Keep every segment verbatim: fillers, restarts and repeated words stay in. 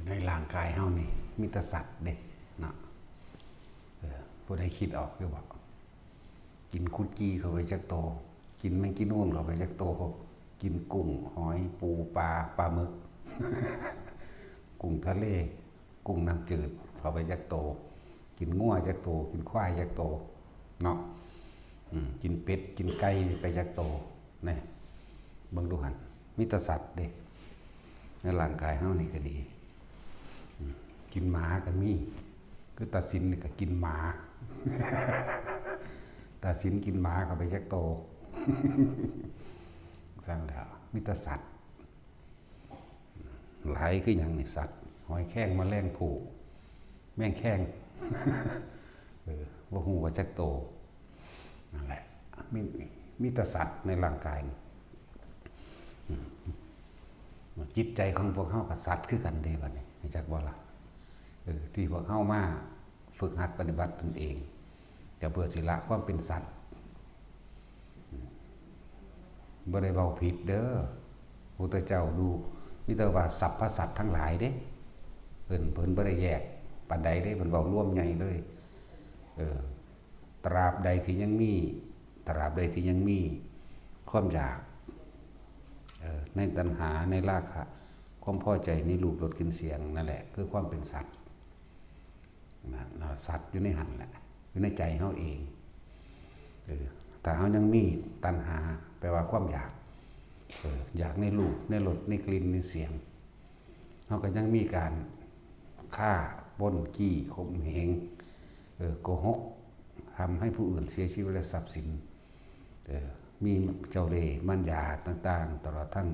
ในร่างกายเฮานี่มีแต่สัตว์เด้เนาะ เออ ผู้ใดคิดออกอยู่บ่ กินคุดกี้เข้าไปจักโต กินแมงจีนูนเข้าไปจักโต กินกุ้ง หอย ปู ปลา ปลาหมึก กุ้งทะเล กุ้งน้ำจืดเข้าไปจักโต กินงัวจักโต กินควายจักโต เนาะ อืม กินเป็ด กินไก่นี่ไปจักโต นี่ เบิ่งดูหั่น มีแต่สัตว์เด้ ในร่างกายเฮานี่ก็ดี อืม กินหมาก็มี คือตาสินนี่ก็กินหมา ตาสินกินหมาเข้าไปจักโต ซั่นแหล้ว มีแต่สัตว์ หลายคือหยังนี่ สัตว์ หอยแครง แมลงภู่ แมงแคง เออ บ่ฮู้ว่าจักโต นั่นแหละ มี มีแต่สัตว์ในร่างกายนี่ อืม จิตใจของพวกเฮากับสัตว์คือกันเด้บัดนี้ รู้จักบ่ล่ะ เออ ที่พวกเฮามาฝึกหัดปฏิบัติตนเอง ก็เพื่อสิละความเป็นสัตว์ อืม บ่ได้เว้าผิดเด้อ พุทธเจ้าดู มีแต่ว่าสรรพสัตว์ทั้งหลายเด้ เพิ่น เพิ่นบ่ได้แยกปานใดเด้ เพิ่นเว้ารวมใหญ่เลย เออ ตราบใดที่ยังมี ตราบใดที่ยังมีความอยาก เออ ในตัณหา ในราคะ ความพอใจในรูป รส กลิ่น เสียง นั่นแหละ คือความเป็นสัตว์ นะ นะ สัตว์อยู่ในหั่นแหละ อยู่ในใจเฮาเอง เออ ถ้าเฮายังมีตัณหา แปลว่าความอยาก เออ อยากในรูป ในรส ในกลิ่น ในเสียง เฮาก็ยังมีการฆ่า ปล้น จี้ ข่มเหง เออ โกหก ทำให้ผู้อื่นเสียชีวิตและทรัพย์สิน เออ มีเจ้าเล่ห์มารยาต่างๆ ตลอดทั้ง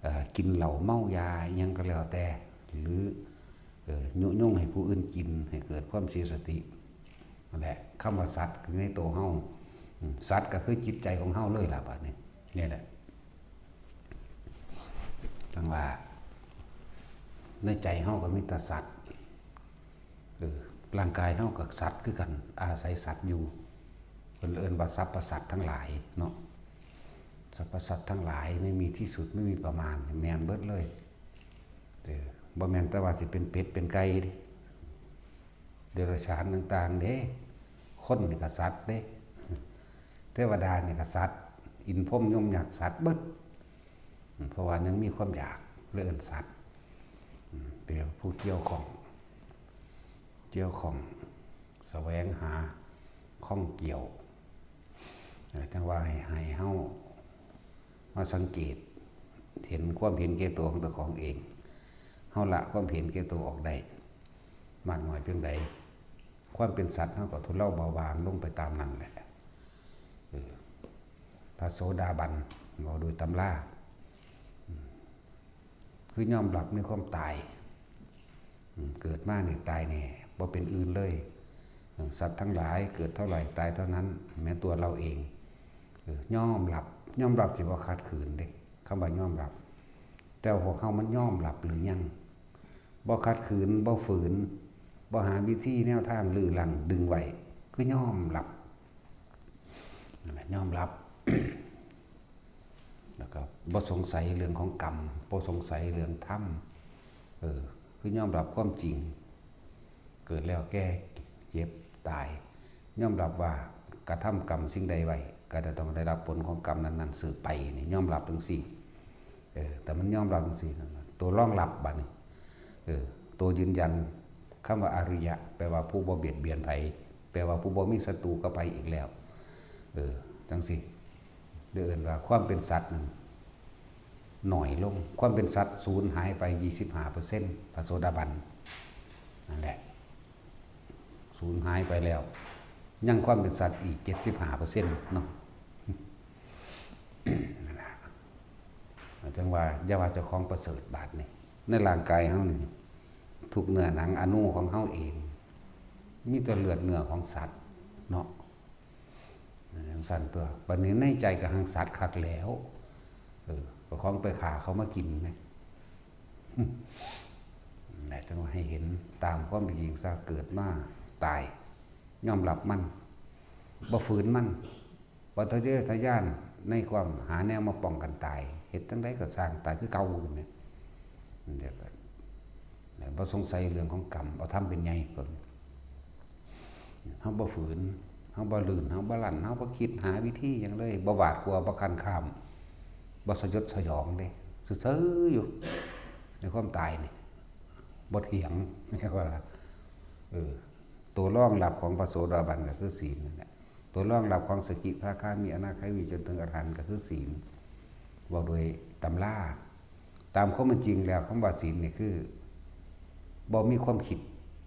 เอ่อ กินเหล้าเมายาอิหยังก็แล้วแต่ หรือ เออ ยุยงให้ผู้อื่นกิน ให้เกิดความเสียสติ นั่นแหละ คำว่าสัตว์คือในตัวเฮา อืม สัตว์ก็คือจิตใจของเฮาเลยล่ะบัดนี้ นี่แหละ จั่งว่า ในใจเฮาก็มีแต่สัตว์ เออ ร่างกายเฮาก็สัตว์คือกัน อาศัยสัตว์อยู่ เพิ่นเอิ้นว่าสรรพสัตว์ทั้งหลายเนาะ สรรพสัตว์ทั้งหลายไม่มีที่สุด ไม่มีประมาณ แม่นเบิดเลย เออ บ่แม่นแต่ว่าสิเป็นเป็ดเป็นไก่เด้ เดรัจฉานต่างๆ เด้ คนนี่ก็สัตว์เด้ เทวดานี่ก็สัตว์ อินทร์พรหมยมยักษ์สัตว์เบิด อืม เพราะว่ายังมีความอยาก เลยเอิ้นสัตว์ อืม เป็นผู้เกี่ยวข้อง เกี่ยวข้อง แสวงหา ข้องเกี่ยว เอ่อ จั่งว่าให้ ให้เฮามาสังเกต เห็นความเห็นแก่ตัวของเจ้าของเอง เฮาละความเห็นแก่ตัวออกได้ มากน้อยเพียงใด ความเป็นสัตว์เฮาก็ทุเลาเบาบางลงไปตามนั้นแหละ เออ พระโสดาบัน เว้าโดยตำรา อืม คือยอมรับในความตาย อืม เกิดมานี่ตายแน่ บ่เป็นอื่นเลย เออ สัตว์ทั้งหลายเกิดเท่าไหร่ตายเท่านั้น แม้ตัวเราเอง เออ ยอมรับ ยอมรับสิบ่ขัดขืนเด้ คำว่ายอมรับ แต่ว่าพวกเฮามันยอมรับหรือยัง บ่ขัดขืน บ่ฝืน บ่หาวิธีแนวทางรื้อรั้งดึงไว้ คือยอมรับ นั่นแหละ ยอมรับ แล้วก็บ่สงสัยเรื่องของกรรม บ่สงสัยเรื่องธรรม เออ คือยอมรับความจริง เกิดแล้วแก่ เจ็บ ตาย ยอมรับว่ากระทำกรรมสิ่งใดไว้ ก็จะต้องได้รับผลของกรรมนั้นๆ สืบไปนี่ ยอมรับจั่งซี้ เออ แต่มันยอมรับจั่งซี้นั่นน่ะ ตัวรองรับบัดนี้ เออ ตัวยืนยัน คำว่าอริยะ แปลว่าผู้บ่เบียดเบียนไผ แปลว่าผู้บ่มีศัตรูกับไผอีกแล้ว เออ จั่งซี้ เรียกว่าความเป็นสัตว์นั่นหน่อยลง ความเป็นสัตว์สูญหายไป ยี่สิบห้าเปอร์เซ็นต์ พระโสดาบัน นั่นแหละ สูญหายไปแล้ว ยังความเป็นสัตว์อีก เจ็ดสิบห้าเปอร์เซ็นต์ เนาะ นั่นล่ะ จั่งว่า อย่าว่าเจ้าของประเสริฐบาดนี่ ในร่างกายเฮานี่ ทุกเนื้อหนังอณุของเฮาเอง มีแต่เลือดเนื้อของสัตว์เนาะ จั่งซั่นตัว บัดนี้ในใจก็หังสัตว์คักแล้ว เออ ก็ของไปฆ่าเขามากินนะ นั่นแหละ จั่งว่าให้เห็นตามความเป็นจริงซะ เกิดมาตาย ยอมรับมัน บ่ฝืนมัน บ่ทะเยอทะยานในความหาแนวมาป้องกันตาย เฮ็ดจั่งใดก็ซ่างตายคือเก่าอยู่เนี่ย นั่นแหละ แหม บ่สงสัยเรื่องของกรรม เอาธรรมเป็นใหญ่ก่อน เฮาบ่ฝืน เฮาบ่ลื่น เฮาบ่ลั่น เฮาบ่คิดหาวิธีหยังเลย บ่หวาดกลัว บ่คันข้าม บ่สยดสยองเด้ ซื่อๆอยู่ ในความตายนี่ บ่เถียง เรียกว่า เออ ตัวรองรับของพระโสดาบันก็คือศีลนั่นแหละ ตัวรองรับของสกิทาคามี อนาคามี จนถึงอรหันต์ก็คือศีล เว้าโดยตำรา ตามความเป็นจริงแล้ว คำว่าศีลนี่คือ บ่มีความคิด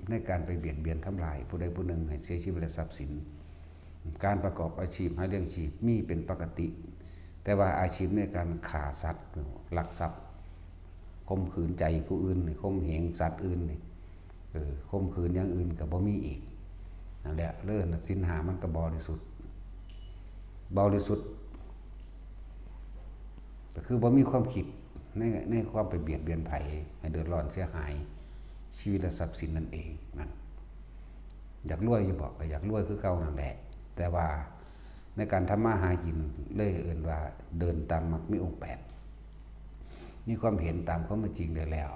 ในการไปเบียดเบียนทำลายผู้ใดผู้หนึ่งให้เสียชีวิตและทรัพย์สิน การประกอบอาชีพหาเลี้ยงชีพมีเป็นปกติ แต่ว่าอาชีพในการฆ่าสัตว์ ลักทรัพย์ ข่มขืนใจผู้อื่นนี่ ข่มเหงสัตว์อื่นนี่ เออ ข่มขืนอย่างอื่นก็บ่มีอีก นั่นแหละ เรื่องศีลห้ามันก็บริสุทธิ์ บริสุทธิ์ ก็คือบ่มีความคิดใน ในความไปเบียดเบียนไผให้เดือดร้อนเสียหาย ชีวิตและทรัพย์สินนั่นเองนั่น อยากรวยอยู่บ่ ก็อยากรวยคือเก่านั่นแหละ แต่ว่าในการทำมาหากินเลยเอิ้นว่าเดินตามมรรคมีองค์แปด มีความเห็นตามความเป็นจริงได้แล้ว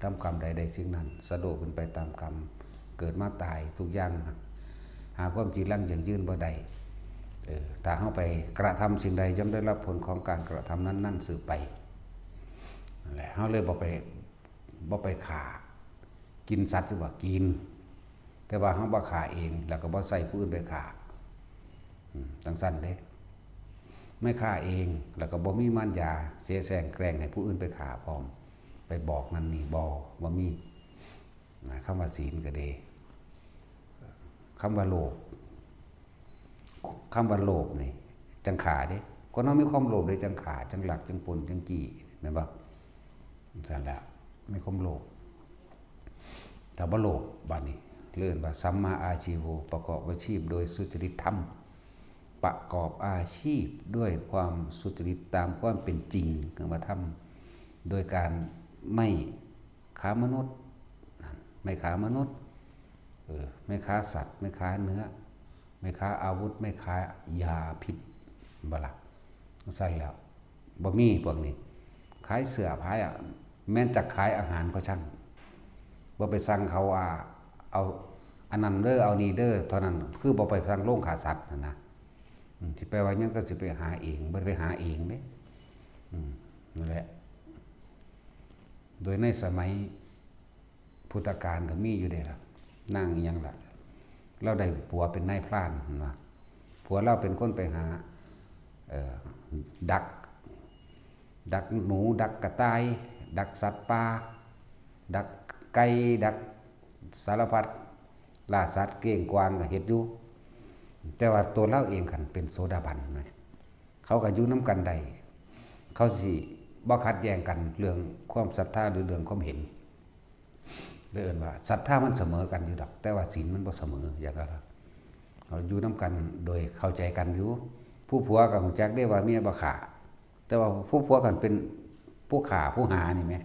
ทำกรรมใดได้สิ่งนั้น สะดวกเป็นไปตามกรรม เกิดมาตายทุกอย่างนะ หาความจีรังยั่งยืนบ่ได้ เออ ถ้าเฮาไปกระทำสิ่งใดย่อมได้รับผลของการกระทำนั้นๆสืบไป นั่นแหละ เฮาเลยบ่ไป บ่ไปฆ่า กินสัตว์อยู่บ่ กิน แต่ว่าเฮาบ่ฆ่าเอง แล้วก็บ่ใส่ผู้อื่นไปฆ่า อืม จั่งซั้นเด้ ไม่ฆ่าเอง แล้วก็บ่มีมารยา เสแสร้งแกล้งให้ผู้อื่นไปฆ่าพร้อม ไปบอกนั่นนี่ บ่ บ่มี นะ คำว่าศีลก็ดี คำว่าโลภ คำว่าโลภนี่ จั่งฆ่าเด้ คนเฮามีความโลภเลยจั่งฆ่า จั่งลัก จั่งปล้น จั่งจี้ แม่นบ่ จั่งซั้นแหละ มีความโลภ ถ้าบ่โลภ บัดนี้ เรียกว่าสัมมาอาชีโว ประกอบอาชีพโดยสุจริตธรรม ประกอบอาชีพด้วยความสุจริตตามความเป็นจริง คือว่าทำโดยการไม่ค้ามนุษย์ ไม่ค้ามนุษย์ เออ ไม่ค้าสัตว์ ไม่ค้าเนื้อ ไม่ค้าอาวุธ ไม่ค้ายาพิษ บ่ล่ะ จั่งซั้นแล้ว บ่มีพวกนี้ ขายเสื้อผ้าอะ แม้นจะขายอาหารก็ช่าง บ่ไปสั่งเขาว่า เอาอันนั้นเด้อ เอานี่เด้อ เท่านั้น คือบ่ไปสั่งโรงฆ่าสัตว์นั่นนะ อืม สิไปว่าหยังก็สิไปหาเอง บ่ได้ไปหาเองเด้ อืม นั่นแหละ โดยในสมัยพุทธกาลก็มีอยู่เด้ล่ะ นางอิหยังล่ะ ลาวได้ผัวเป็นนายพรานหั่นว่า ผัวลาวเป็นคนไปหา เอ่อ ดัก ดักหนู ดักกระต่าย ดักสัตว์ป่า ดักไก่ ดักสารพัด ล่าสัตว์ เก้งกวางก็เฮ็ดอยู่ แต่ว่าตัวลาวเองคันเป็นโสดาบันนะ เขาก็อยู่นำกันได้ เขาสิบ่ขัดแย้งกันเรื่องความศรัทธาหรือเรื่องความเห็น เลยเอิ้นว่าศรัทธามันเสมอกันอยู่ดอก แต่ว่าศีลมันบ่เสมอ อย่างนั้นล่ะ เขาอยู่นำกันโดยเข้าใจกันอยู่ ผู้ผัวก็ฮู้จักเด้ว่าเมียบ่ฆ่า แต่ว่าผู้ผัวคันเป็นผู้ฆ่าผู้หานี่แหม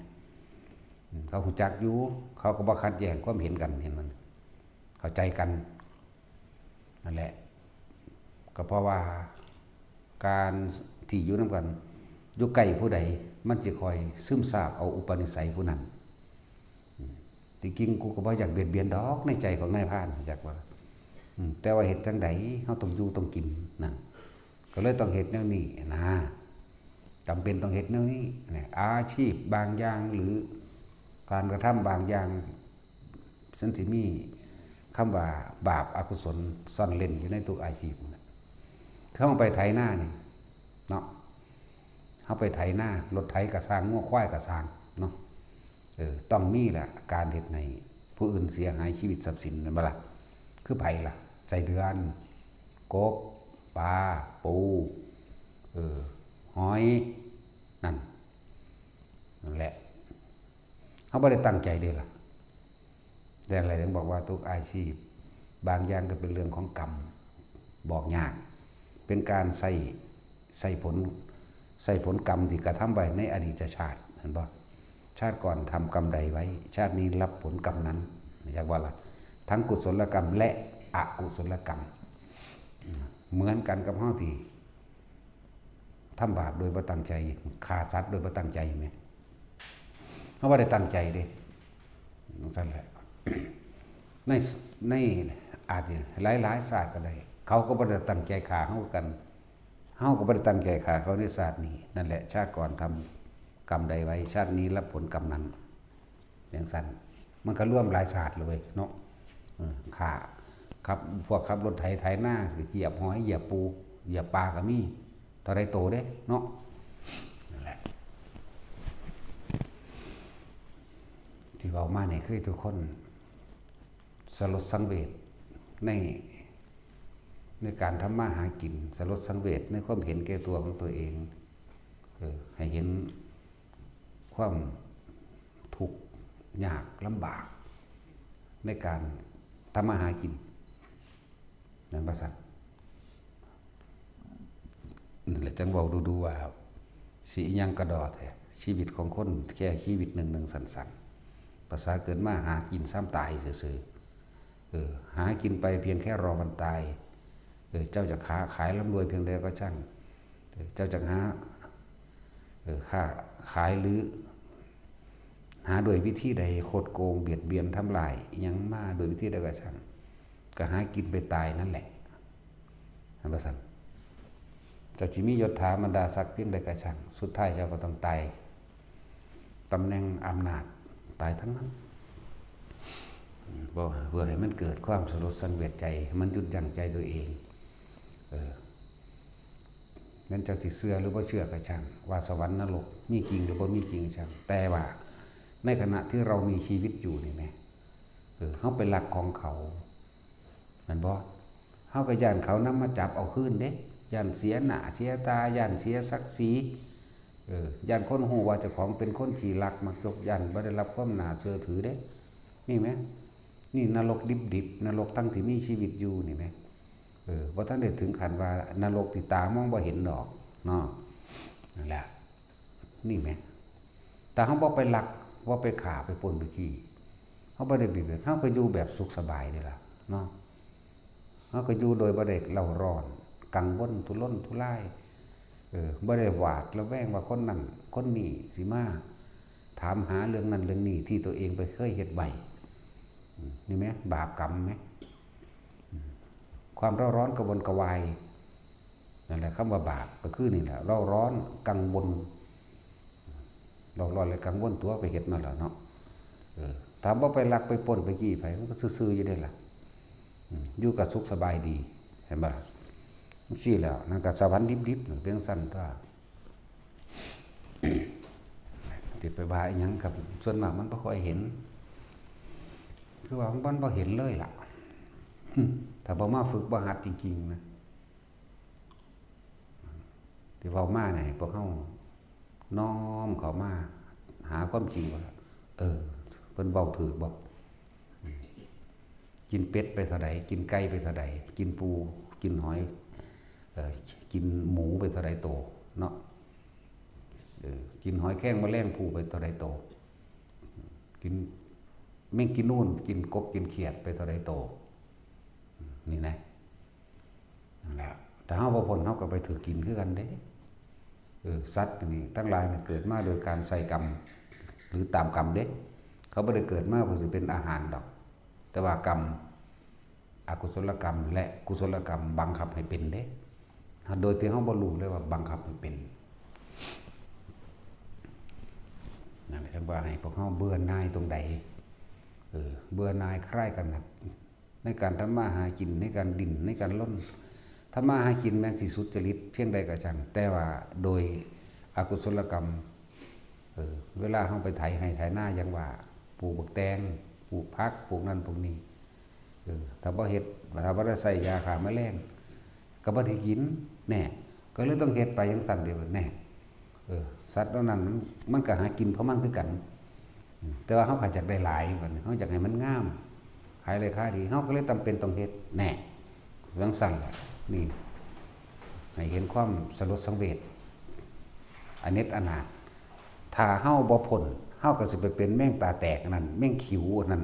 อืม เขาฮู้จักอยู่ เขาก็บ่ขัดแย้งความเห็นกัน เห็นมัน เข้าใจกัน นั่นแหละ ก็เพราะว่าการที่อยู่นำกัน อยู่ใกล้ผู้ใด มันสิคอยซึมซาบเอาอุปนิสัยผู้นั้น อืม ที่จริงกูก็บ่อยากเบียดเบียนดอกในใจของนายพราน จักว่า อืม แต่ว่าเฮ็ดจั่งใด เฮาต้องอยู่ต้องกินนั่น ก็เลยต้องเฮ็ดแนวนี้นะ จำเป็นต้องเฮ็ดแนวนี้นะ อาชีพบางอย่างหรือการกระทำบางอย่าง มันสิมีคำว่าบาปอกุศลซ่อนเร้นอยู่ในทุกอาชีพนะ คือเฮาไปไถนานี่เนาะ เฮาไปไถนา รถไถก็ซ่าง งัวควายก็ซ่างเนาะ เออ ต้องมีล่ะ การเฮ็ดให้ผู้อื่นเสียหายชีวิตทรัพย์สิน แม่นบ่ล่ะ คือไผล่ะ ไส้เดือน กบ ปลา ปู เออ หอย นั่น นั่นแหละ เฮาบ่ได้ตั้งใจเด้ล่ะ แต่อะไรถึงบอกว่าทุกอาชีพ บางอย่างก็เป็นเรื่องของกรรม บอกยาก เป็นการใส่ ใส่ผล ใส่ผลกรรมที่กระทำไว้ในอดีตชาติ เห็นบ่ ชาติก่อนทำกรรมใดไว้ ชาตินี้รับผลกรรมนั้น จักว่าล่ะ ทั้งกุศลกรรมและอกุศลกรรม เหมือนกันกับเฮาที่ทำบาปโดยบ่ตั้งใจ ฆ่าสัตว์โดยบ่ตั้งใจแหม เฮาบ่ได้ตั้งใจเด้ ซั่นแหละ ใน ใน อาจจะหลายๆชาติก็ได้ เขาก็บ่ได้ตั้งใจฆ่าเฮากัน เฮาก็บ่ได้ตั้งใจฆ่าเขาในชาตินี้ นั่นแหละ ชาติก่อนทำกรรมใดไว้ ชาตินี้รับผลกรรมนั้น จั่งซั่น มันก็รวมหลายชาติเลยเนาะ เออ ฆ่า ขับ พวกขับรถไถไถนา เหยียบหอย เหยียบปู เหยียบปลาก็มี เท่าใดโตเด้เนาะ นั่นแหละ ที่เว้ามานี่คือทุกคนสลดสังเวชใน ในการทำมาหากิน สลดสังเวชในความเห็นแก่ตัวของตัวเอง เออ ให้เห็นความทุกข์ยากลำบาก ในการทำมาหากิน นั่นว่าซั่น นั่นแหละ จั่งเว้าดูๆว่า สิอิหยังกะดอแท้ ชีวิตของคนแค่ชีวิตหนึ่งๆ สั้นๆ ภาษาเกิดมาหากินซ้ำตายซื่อๆ เออ หากินไปเพียงแค่รอวันตาย เออ เจ้าจะค้าขายร่ำรวยเพียงใดก็ช่าง เออ เจ้าจะหา เออ ค้าขายหรือ หาโดยวิธีใด คดโกง เบียดเบียน ทำลายอิหยังมาโดยวิธีใดก็ช่าง ก็หากินไปตายนั่นแหละ นั่นว่าซั่น เจ้าสิมียศถาบรรดาศักดิ์เพียงใดก็ช่าง สุดท้ายเจ้าก็ต้องตาย ตำแหน่งอำนาจตายทั้งนั้น บ่ เพื่อให้มันเกิดความสลดสังเวชใจ ให้มันหยุดยั้งใจตัวเอง เออ แม่นเจ้าสิเชื่อหรือบ่เชื่อก็ช่าง ว่าสวรรค์นรกมีจริงหรือบ่มีจริงก็ช่าง แต่ว่าในขณะที่เรามีชีวิตอยู่นี่แหม เออ เฮาไปลักของเขา แม่นบ่ เฮาก็ย้านเขานำมาจับเอาคืนเด้ ย้านเสียหน้าเสียตา ย้านเสียศักดิ์ศรี เออ ย้านคนฮู้ว่าเจ้าของเป็นคนขี้ลักมักจก ย้านบ่ได้รับความน่าเชื่อถือเด้ นี่แหม นี่นรกดิบๆ นรกทั้งที่มีชีวิตอยู่นี่แหม เออ บ่ทันได้ถึงขั้นว่านรกที่ตามองบ่เห็นดอกเนาะ นั่นแหละ นี่แหม ถ้าเฮาบ่ไปลัก บ่ไปฆ่า ไปปล้น ไปจี้ เฮาบ่ได้เบียดเบียน เฮาก็อยู่แบบสุขสบายนี่ล่ะเนาะ เฮาก็อยู่โดยบ่ได้เร่าร้อน กังวลทุรนทุราย เออ บ่ได้หวาดระแวงว่าคนนั้นคนนี้สิมาถามหาเรื่องนั้นเรื่องนี้ที่ตัวเองไปเคยเฮ็ดไว้ อืม นี่แหม บาปกรรมแหม อืม ความเร่าร้อนกระวนกระวาย นั่นแหละ คำว่าบาปก็คือนี่แหละ เร่าร้อนกังวล เร่าร้อนและกังวลตัวไปเฮ็ดมาแล้วเนาะ เออ ถ้าบ่ไปลักไปปล้นไปจี้ไผ มันก็ซื่อๆอยู่เด้ล่ะ อืม อยู่ก็สุขสบายดี เห็นบ่ล่ะ จั่งซี้แหล้ว นั่นก็สวรรค์ดิบๆ นั่นเป็นจั่งซั้นตั๊ว สิไปว่าอิหยังครับ ส่วนมากมันบ่ค่อยเห็น คือว่ามันบ่เห็นเลยล่ะ ถ้าบ่มาฝึกบ่หัดจริงๆนะ ที่เว้ามาเนี่ย ให้พวกเฮาน้อมเข้ามาหาความจริงว่า เออ เพิ่นเว้าถูกบ่ กินเป็ดไปเท่าใด กินไก่ไปเท่าใด กินปู กินหอย เอ่อ กินหมูไปเท่าใดโตเนาะ เออ กินหอยแครงแมลงภู่ไปเท่าใดโต กินแมงกีนูน กินกบ กินเขียดไปเท่าใดโต นี่นะ นั่นแหละ ถ้าเฮาบ่พ้น เฮาก็ไปถือกินคือกันเด้ เออ สัตว์นี่ ทั้งหลายนี่เกิดมาโดยการใส่กรรม หรือตามกรรมเด้ เขาบ่ได้เกิดมาเพื่อสิเป็นอาหารดอก แต่ว่ากรรม อกุศลกรรมและกุศลกรรมบังคับให้เป็นเด้ โดยที่เฮาบ่รู้เลยว่าบังคับให้เป็น นั่นแหละ จั่งว่าให้พวกเฮาเบื่อหน่ายตรงใด เออ เบื่อหน่ายคลายกำหนัด ในการทำมาหากิน ในการดิ้น ในการรน ทำมาหากินแม่นสิสุจริตเพียงใดก็ช่าง แต่ว่าโดยอกุศลกรรม เออ เวลาเฮาไปไถไร่ไถนา อย่างว่า ปลูกบักแตง ปลูกผัก ปลูกนั่นปลูกนี่ เออ ถ้าบ่เฮ็ด ถ้าบ่ได้ใส่ยาฆ่าแมลง ก็บ่ได้กิน แน่ ก็เลยต้องเฮ็ดไปจั่งซั้นเด้ แน่ เออ สัตว์เหล่านั้นมัน มันก็หากินของมันคือกัน อืม แต่ว่าเฮาก็อยากได้หลาย บัดนี้เฮาอยากให้มันงาม ขายได้ขายดี เฮาก็เลยจำเป็นต้องเฮ็ด แน่ จั่งซั้นล่ะ นี่ ให้เห็นความสลดสังเวช อเนจอนาถ ถ้าเฮาบ่พ้น เฮาก็สิไปเป็นแมงตาแตกอันนั้น แมงขิวอันนั้น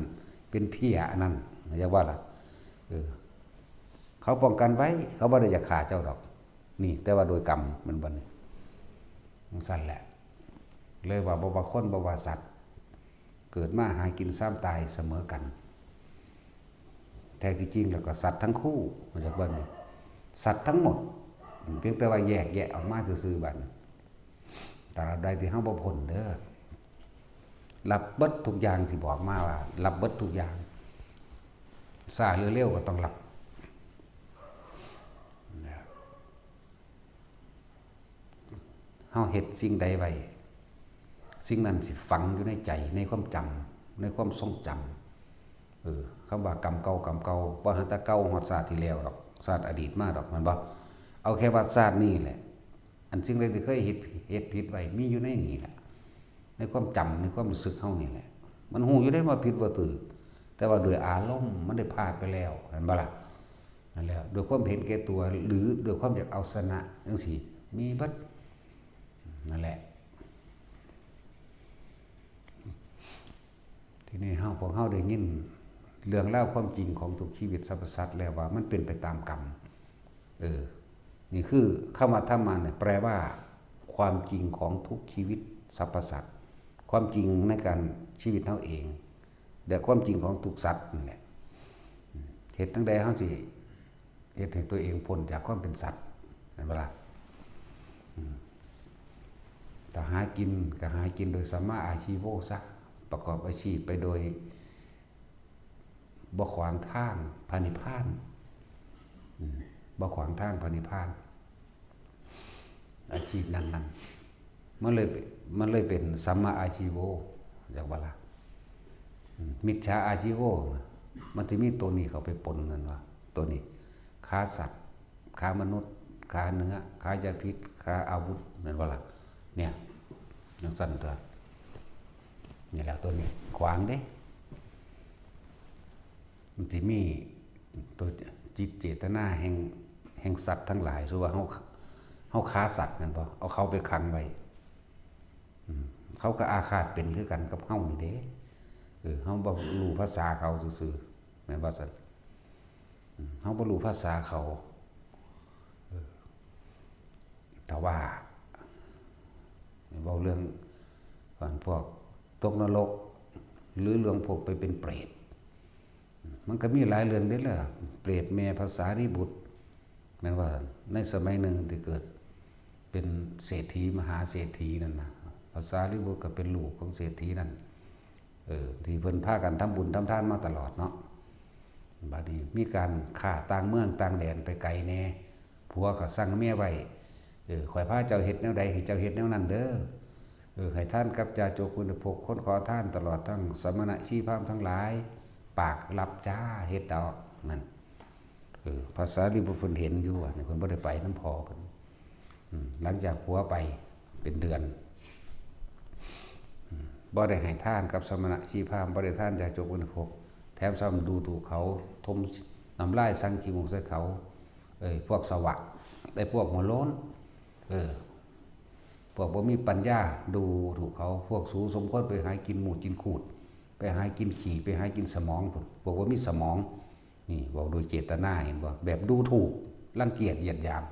เป็นเพี้ยอันนั้น อย่าว่าล่ะ เออ เขาป้องกันไว้ เขาบ่ได้อยากฆ่าเจ้าดอก นี่ แต่ว่าโดยกรรมมันบ่นี่ จั่งซั้นแหละ เลยว่าบ่ว่าคน บ่ว่าสัตว์ เกิดมาหากินซ้ำตายเสมอกัน แท้ที่จริงแล้วก็สัตว์ทั้งคู่ มันจะเบิ่งนี่ สัตว์ทั้งหมด เพียงแต่ว่าแยกแยะออกมาซื่อๆ บัดนี้ ตราบใดที่เฮาบ่พ้นเด้อ รับเบิดทุกอย่างที่บอกมาว่า รับเบิดทุกอย่าง ช้าหรือเร็วก็ต้องรับ เฮาเฮ็ดสิ่งใดไว้ สิ่งนั้นสิฝังอยู่ในใจ ในความจำ ในความทรงจำ เออ คำว่ากรรมเก่ากรรมเก่า บ่หันแต่เก่าฮอดชาติที่แล้วดอก ชาติอดีตมาดอก แม่นบ่ เอาแค่ว่าชาตินี้แหละ อันสิ่งใดที่เคยเฮ็ด เฮ็ดผิดไว้ มีอยู่ในนี่แหละ ในความจำ ในความรู้สึกเฮานี่แหละ มันฮู้อยู่เด้ว่าผิดว่าถูก แต่ว่าด้วยอารมณ์มันได้พลาดไปแล้ว เห็นบ่ล่ะ นั่นแหละ ด้วยความเห็นแก่ตัว หรือด้วยความอยากเอาชนะจังซี้ มีเบิด นั่นแหละ ทีนี้เฮา พวกเฮาได้ยินเรื่องราวความจริงของทุกชีวิตสรรพสัตว์แล้วว่ามันเป็นไปตามกรรม เออ นี่คือคำว่าธรรมะเนี่ย แปลว่าความจริงของทุกชีวิตสรรพสัตว์ ความจริงในการชีวิตเฮาเอง และความจริงของทุกสัตว์นั่นแหละ เฮ็ดจั่งใดเฮาสิเฮ็ดให้ตัวเองพ้นจากความเป็นสัตว์ เห็นบ่ล่ะ อืม ถ้าหากินก็หากินโดยสัมมาอาชีโวซะ ประกอบอาชีพไปโดยบ่ขวางทางพระนิพพาน อืม บ่ขวางทางพระนิพพาน อาชีพนั้นๆ มันเลยเป็น มันเลยเป็นสัมมาอาชีโว จักบ่ล่ะ อืม มิจฉาอาชีโว มันสิมีตัวนี้เข้าไปปนนั่นว่า ตัวนี้ ค้าสัตว์ ค้ามนุษย์ ค้าเนื้อ ค้ายาพิษ ค้าอาวุธ แม่นบ่ล่ะ เนี่ย จั่งซั้นตั๊ว นี่แหละตัวนี้ ขวางเด้ มันสิมีตัวจิตเจตนาแห่ง แห่งสัตว์ทั้งหลาย สมมุติว่าเฮา เฮาค้าสัตว์แม่นบ่ เอาเขาไปขังไว้ อืม เขาก็อาฆาตเป็นคือกันกับเฮานี่เด้ เออ เฮาบ่รู้ภาษาเขาซื่อๆ แม่นบ่ซั่น อืม เฮาบ่รู้ภาษาเขา เออ แต่ว่า เว้าเรื่อง อันพวกตกนรก หรือเรื่องพวกไปเป็นเปรต มันก็มีหลายเรื่องเด้ล่ะ เปรตแม่พระสารีบุตร แม่นว่าในสมัยหนึ่งที่เกิดเป็นเศรษฐีมหาเศรษฐีนั่นนะ พระสารีบุตรก็เป็นลูกของเศรษฐีนั่น เออ ที่เพิ่นพากันทำบุญทำทานมาตลอดเนาะ บัดนี้มีการข้าต่างเมืองต่างแดนไปไกลแน่ ผัวก็สั่งเมียไว้ เออ ข้อยพาเจ้าเฮ็ดแนวใดให้เจ้าเฮ็ดแนวนั้นเด้อ เออ ให้ทานกับยาโจกบริโภค คนขอทาน ตลอดทั้งสมณะชีพราหมณ์ทั้งหลาย ปากรับจ้า เฮ็ดเอา นั่น เออ พระสารีบุตรเพิ่นเห็นอยู่ว่า เพิ่นบ่ได้ไปนำพ่อเพิ่น อืม หลังจากผัวไปเป็นเดือน อืม บ่ได้ให้ทานกับสมณะชีพราหมณ์ บ่ได้ทานยาโจกบริโภค แถมซ้ำดูถูกเขา ถมน้ำลายสังขี้มูกใส่เขา เอ้ย พวกสวะ ไอ้พวกหัวโล้น เออ พวกบ่มีปัญญา ดูถูกเขา พวกสูสมควรไปหากินหมูดกินขูด ไปหากินขี้ ไปหากินสมองพุ้น พวกบ่มีสมอง นี่เว้าโดยเจตนา เห็นบ่ แบบดูถูก รังเกียจ เหยียดหยาม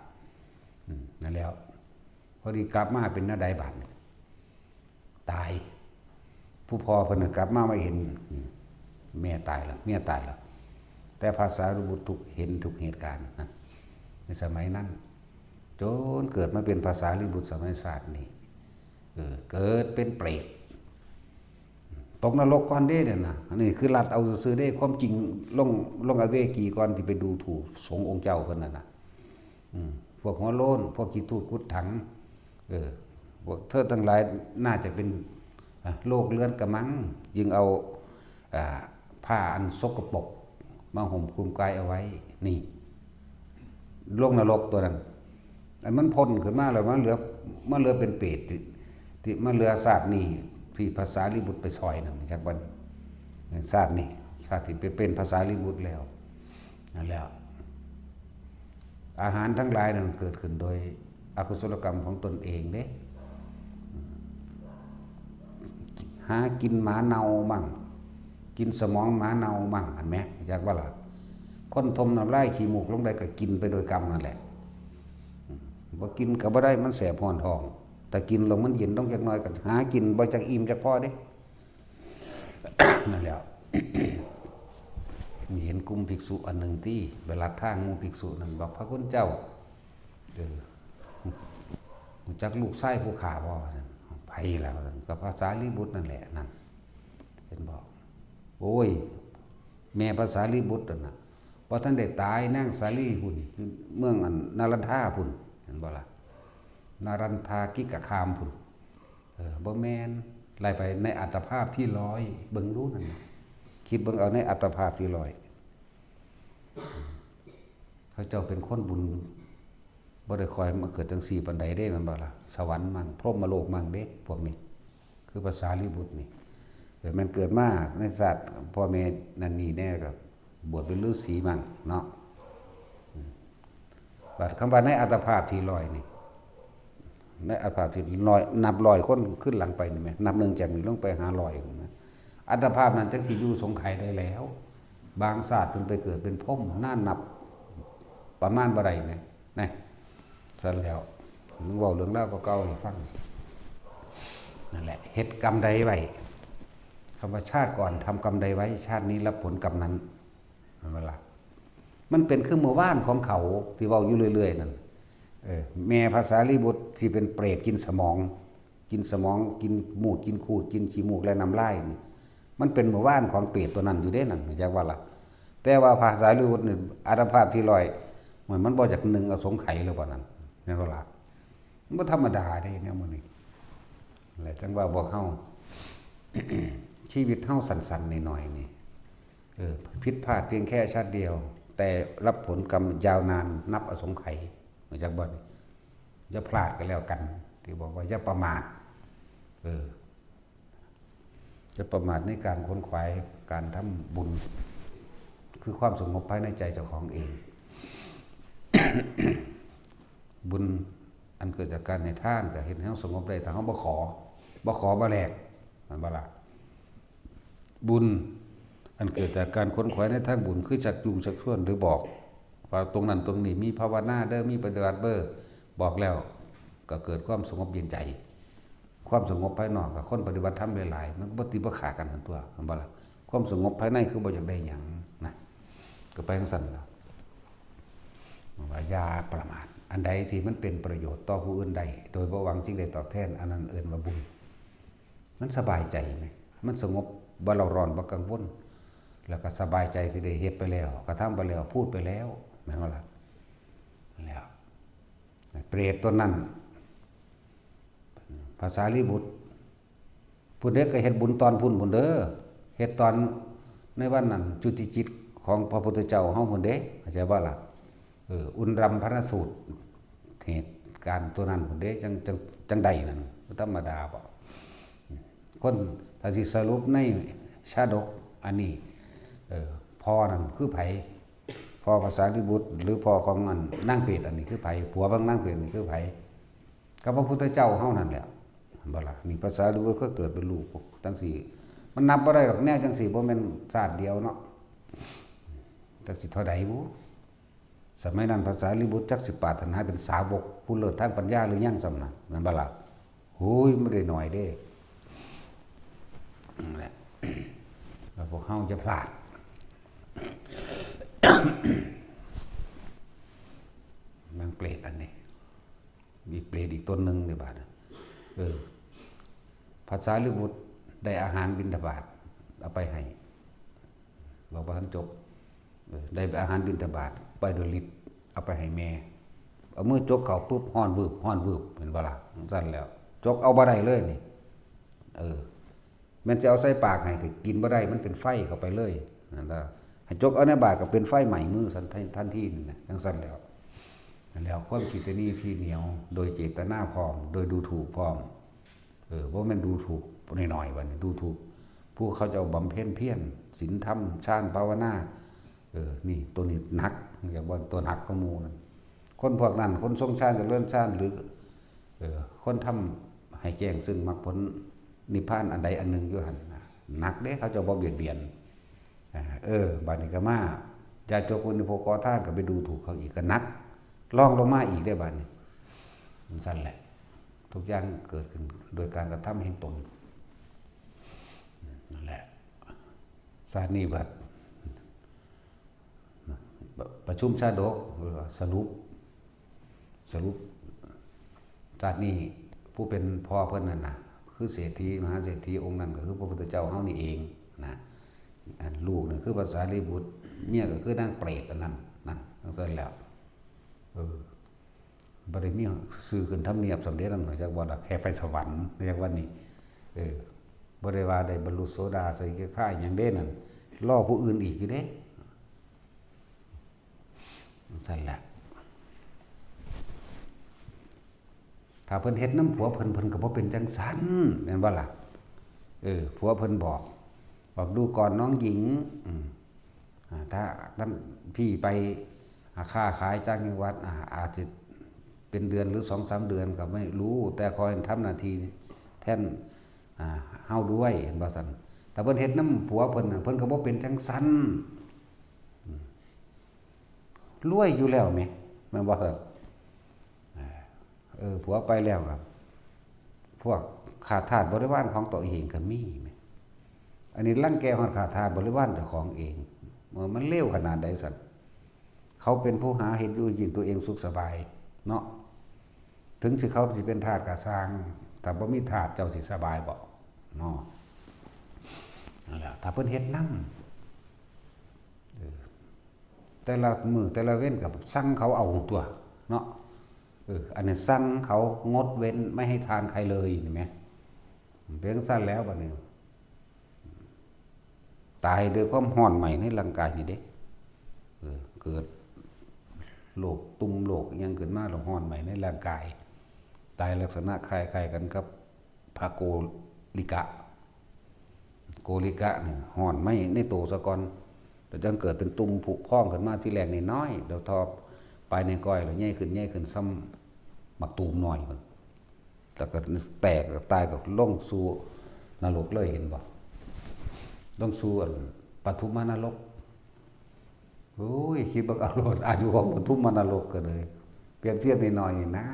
อืม นั่นแหล้ว พอดีกลับมาเป็นแนวใดบาดนี้ ตาย ผู้พ่อเพิ่นน่ะกลับมา มาเห็น อืม แม่ตายแล้ว เมียตายแล้ว แต่พระสารีบุตรทุก เห็นทุกเหตุการณ์นะ ในสมัยนั้น จนเกิดมาเป็นพระสารีบุตรสมัยชาตินี้ เออ เกิดเป็นเปรต ตกนรกก่อนเด้เนี่ยนะ อันนี้คือลัดเอาซื่อๆเด้ ความจริงลง ลงอเวจีก่อนที่ไปดูถูกสงฆ์องค์เจ้าเพิ่นนั่นน่ะ อืม พวกหัวโล้น พวกขี้ทูดกุดถัง เออ พวกเธอทั้งหลายน่าจะเป็น อ่ะ โรคเรื้อนกระมัง จึงเอา อ่า ผ้าอันสกปรกมาห่มคลุมกายเอาไว้ นี่ ลงนรกตัวนั้น อันมันพ้นขึ้นมาแล้ว มันเหลือ มันเหลือเป็นเปรตที่ ที่มันเหลือชาตินี้ ที่พระสารีบุตรไปซอยนั่น จักวัน ชาตินี้ ชาติที่ไปเป็นพระสารีบุตรแล้ว นั่นแหละ อาหารทั้งหลายนั้นเกิดขึ้นโดยอกุศลกรรมของตนเองเด้ หากินหมาเน่ามั่ง กินสมองหมาเน่ามั่ง หั้นแหม จักว่าล่ะ คนถมน้ำลายขี้มูกลงได้ก็กินไปโดยกรรมนั่นแหละ บ่กินก็บ่ได้ มันแสบฮ้อนท้อง แต่กินลงมันเย็นลงจักหน่อย ก็หากินบ่จักอิ่มจักพอเด้ นั่นแหละ เห็นกลุ่มภิกษุอันหนึ่งที่ไปลัดทางหมู่ภิกษุนั่นบอก พระคุณเจ้า เออ รู้จักลูกชายผู้ข้าบ่ ว่าซั่น ไผล่ะ ว่าซั่น ก็พระสารีบุตรนั่นแหละ นั่น เห็นบอก โอ้ย แม่พระสารีบุตรนั่นน่ะ บ่ทันได้ตาย นางสาลีพุ้น เมืองอันนารันทาพุ้น เห็นบ่ล่ะ นารันทากิกคามพุ้น เออ บ่แม่น ไล่ไปในอัตภาพที่ร้อย เบิ่งดูนั่นน่ะ คิดเบิ่งเอาในอัตภาพที่ร้อย เขาเจ้าเป็นคนบุญ บ่ได้ค่อยมาเกิดจังซี่ปานใดเด้ แม่นบ่ล่ะ สวรรค์มั่ง พรหมโลกมั่งเด้ พวกนี้ คือพระสารีบุตรนี่ เออ แม่นเกิดมาในชาติพ่อแม่นั่นนี่แน่ ก็บวชเป็นฤาษีมั่งเนาะ อืม บัดคำว่าในอัตภาพที่ร้อยนี่ ในอัตภาพที่ร้อย นับร้อยคนขึ้นหลังไปนี่แหม นับหนึ่งจากนี้ลงไปหาร้อยนะ อัตภาพนั้นจักสิอยู่สงไขยได้แล้ว บางชาติเพิ่นไปเกิดเป็นพรหม นานนับประมาณบ่ได้แหม นะ ซั่นแล้ว มึงเว้าเรื่องราวเก่าๆให้ฟัง นั่นแหละ เฮ็ดกรรมใดไว้ คำว่าชาติก่อนทำกรรมใดไว้ ชาตินี้รับผลกรรมนั้น แม่นบ่ล่ะ มันเป็นคือเมื่อวานของเขาที่เว้าอยู่เรื่อยๆนั่น เออ แม่พระสารีบุตรที่เป็นเปรตกินสมอง กินสมอง กินมูด กินคูด กินขี้มูกและน้ำลายนี่ มันเป็นเมื่อวานของเปรตตัวนั้นอยู่เด้นั่น จักว่าล่ะ แต่ว่าพระสารีบุตรนี่อัตภาพที่ร้อย มัน มันบ่จากหนึ่งเอาสงไขยเลยปานนั้น แม่นบ่ล่ะ มันบ่ธรรมดาเด้แนวหมู่นี้ แหละจังว่าพวกเฮา ชีวิตเฮาสั้นๆน้อยๆนี่ เออ ผิดพลาดเพียงแค่ชาติเดียว แต่รับผลกรรมยาวนานนับอสงไขย รู้จักบ่นี่ อย่าพลาดก็แล้วกัน ที่บอกว่าอย่าประมาท เออ อย่าประมาทในการขวนขวายการทำบุญ คือความสงบภายในใจเจ้าของเอง บุญอันเกิดจากการให้ทานก็เฮ็ดให้เฮาสงบได้ ถ้าเฮาบ่ขอ บ่ขอบ่แลก แม่นบ่ล่ะ บุญอันเกิดจากการขวนขวายในทางบุญ คือชักจูงชักชวนหรือบอก ว่าตรงนั้นตรงนี้มีภาวนาเด้อ มีปฏิบัติเด้อ บอกแล้วก็เกิดความสงบเย็นใจ ความสงบภายนอกกับคนปฏิบัติธรรมหลายๆ มันก็บ่ติดบ่ขากันนั่นตัว แม่นบ่ล่ะ ความสงบภายในคือบ่อยากได้หยังนะ ก็ไปจั่งซั้นล่ะ ว่าอย่าประมาท อันใดที่มันเป็นประโยชน์ต่อผู้อื่นได้ โดยบ่หวังสิ่งใดตอบแทน อันนั้นเอิ้นว่าบุญ มันสบายใจไหม มันสงบ บ่เร่าร้อน บ่กังวล แล้วก็สบายใจที่ได้เฮ็ดไปแล้ว กระทำไปแล้ว พูดไปแล้ว แม่นบ่ล่ะ แล้ว เปรตตนนั้น พระสารีบุตร พุ้นเด้อ ก็เฮ็ดบุญตอนพุ้นพุ้นเด้อ เฮ็ดตอนในวันนั้น จุติจิตของพระพุทธเจ้าเฮาพุ้นเด้ เข้าใจบ่ล่ะ เออ อุณรำพนสูตร เหตุการณ์ตัวนั้นพุ้นเด้ จั่ง จั่ง จั่งใดนั่น บ่ธรรมดาบ่ คนถ้าสิสรุปในชาดกอันนี้ เออ พ่อนั่นคือไผ พ่อพระสารีบุตร หรือพ่อของอันนางเปรตอันนี้คือไผ ผัวของนางเปรตนี่คือไผ ก็พระพุทธเจ้าเฮานั่นแหละ บ่ล่ะ นี่พระสารีบุตรก็เกิดเป็นลูกจั่งซี้ มันนับบ่ได้ดอก แนวจั่งซี้บ่แม่นชาติเดียวเนาะ จักสิเท่าใดบุ สมัยนั้นพระสารีบุตรจักสิปรารถนาเป็นสาวกผู้เลิศทางปัญญาหรือยังส่ำนั้น แม่นบ่ล่ะ โอ้ย บ่ได้น้อยเด้ นั่นแหละ แล้วพวกเฮาจะพลาด นางเปรตอันนี้ มีเปรตอีกตนหนึ่งในบาดน่ะ เออ พระสารีบุตรได้อาหารบิณฑบาตเอาไปให้ บอกว่าท่านจบ เออ ได้อาหารบิณฑบาตไปโดยฤทธิ์ เอาไปให้แม่ เอามือจกเข้าปุ๊บ ฮ้อนวืบ ฮ้อนวืบ เห็นบ่ล่ะ จั่งซั้นแล้ว จกเอาบ่ได้เลยนี่ เออ แม่นจะเอาใส่ปากให้ก็กินบ่ได้ มันเป็นไฟเข้าไปเลย นั่นล่ะ ให้จกเอาในบาตรก็เป็นไฟไหม้มือทัน ทันทีนั่นแหละ จั่งซั้นแล้ว นั่นแล้ว ความขี้ตะหนี่ทีเหนียว โดยเจตนาพร้อม โดยดูถูกพร้อม เออ บ่แม่นดูถูกน้อยๆ บัดนี้ ดูถูกผู้เขาเจ้าบำเพ็ญเพียร ศีลธรรม ฌาน ภาวนา เออ นี่ ตัวนี้หนัก เรียกว่าตัวหนักกว่าหมู่นั่น คนพวกนั้น คนทรงฌาน เจริญฌาน หรือ เออ คนทำให้แจ้งซึ่งมรรคผลนิพพานอันใดอันหนึ่งอยู่หั่นน่ะ หนักเด้ เขาเจ้าบ่เบียดเบียน อ่า เออ บัดนี้ก็มา ญาติโยมคนที่พวกขอทานก็ไปดูถูกเขาอีก ก็หนัก รองลงมาอีกเด้บัดนี้ จั่งซั้นแหละ ทุกอย่างเกิดขึ้นโดยการกระทำแห่งตน นั่นแหละ ชาตินี้บัด ประชุมชาดก สรุป สรุป ชาตินี้ผู้เป็นพ่อเพิ่นนั่นน่ะ คือเศรษฐี มหาเศรษฐีองค์นั้นก็คือพระพุทธเจ้าเฮานี่เองนะ อันลูกนี่คือพระสารีบุตร เมียก็คือนางเปรตอันนั้น นั่น จั่งซั่นแล้ว เออ บ่ได้มีชื่อขึ้นทำเนียบสำเร็จนั่นหมายจักว่าล่ะ แค่ไปสวรรค์เรียกว่านี่ เออ บ่ได้ว่าได้บรรลุโสดาสกิทาคาหยังเด้นั่น รอผู้อื่นอีกอยู่เด้ จั่งซั่นแหละ ถ้าเพิ่นเฮ็ดนำผัวเพิ่น เพิ่นก็บ่เป็นจั่งซั้น แม่นบ่ล่ะ เออ ผัวเพิ่นบอก บอกดูก่อนน้องหญิง อืม อ่า ถ้าท่านพี่ไป อ่า ค้าขายต่างจังหวัด อ่า อาจจะเป็นเดือนหรือสองสามเดือนก็ไม่รู้ แต่ขอให้ทำหน้าที่แทน อ่า เฮาด้วย เห็นบ่ซั่น ถ้าเพิ่นเฮ็ดนำผัวเพิ่นน่ะ เพิ่นก็บ่เป็นจั่งซั้น อืม รวยอยู่แล้วแหม แม่นบ่ครับ เออ ผัวไปแล้วครับ พวกข้าทาสบริวารของตัวเองก็มีแหม อันนี้รังแกฮอดข้าทาสบริวารเจ้าของเอง มันเลวขนาดใดซั่น เขาเป็นผู้หาเฮ็ดอยู่กินตัวเองสุขสบายเนาะ ถึงสิเขาสิเป็นทาสก็ซ่าง ถ้าบ่มีทาสเจ้าสิสบายบ่เนาะ นั่นแหละ ถ้าเพิ่นเฮ็ดนำ เออ แต่ละมื้อแต่ละเว็นก็สั่งเขาเอาตั๊วเนาะ เออ อันนี้สั่งเขางดเว้นไม่ให้ทานใครเลย เห็นไหม เป็นจั่งซั้นแล้วบัดนี้ ตายด้วยความร้อนไหม้ในร่างกายนี่เด้ เออ เกิดโรคตุ่มโรคอิหยังขึ้นมาแล้วร้อนไหม้ในร่างกาย ตายลักษณะคล้ายๆกันกับพระโกริกะ โกริกะนี่ร้อนไหม้ในโตซะก่อน แล้วจั่งเกิดเป็นตุ่มผุพองขึ้นมา ทีแรกนี่น้อย แล้วทอปลายนิ้วก้อย แล้วใหญ่ขึ้น ใหญ่ขึ้น ส่ำหมากตูมน้อยพุ้น แล้วก็แตก แล้วตายก็ลงสู่นรกเลย เห็นบ่ ลงสู่อันปทุมมานรก โอ้ย คิดเบิ่งเอาโลด อายุของปทุมมานรกก็เลย เปรียบเทียบน้อยๆนี่นะ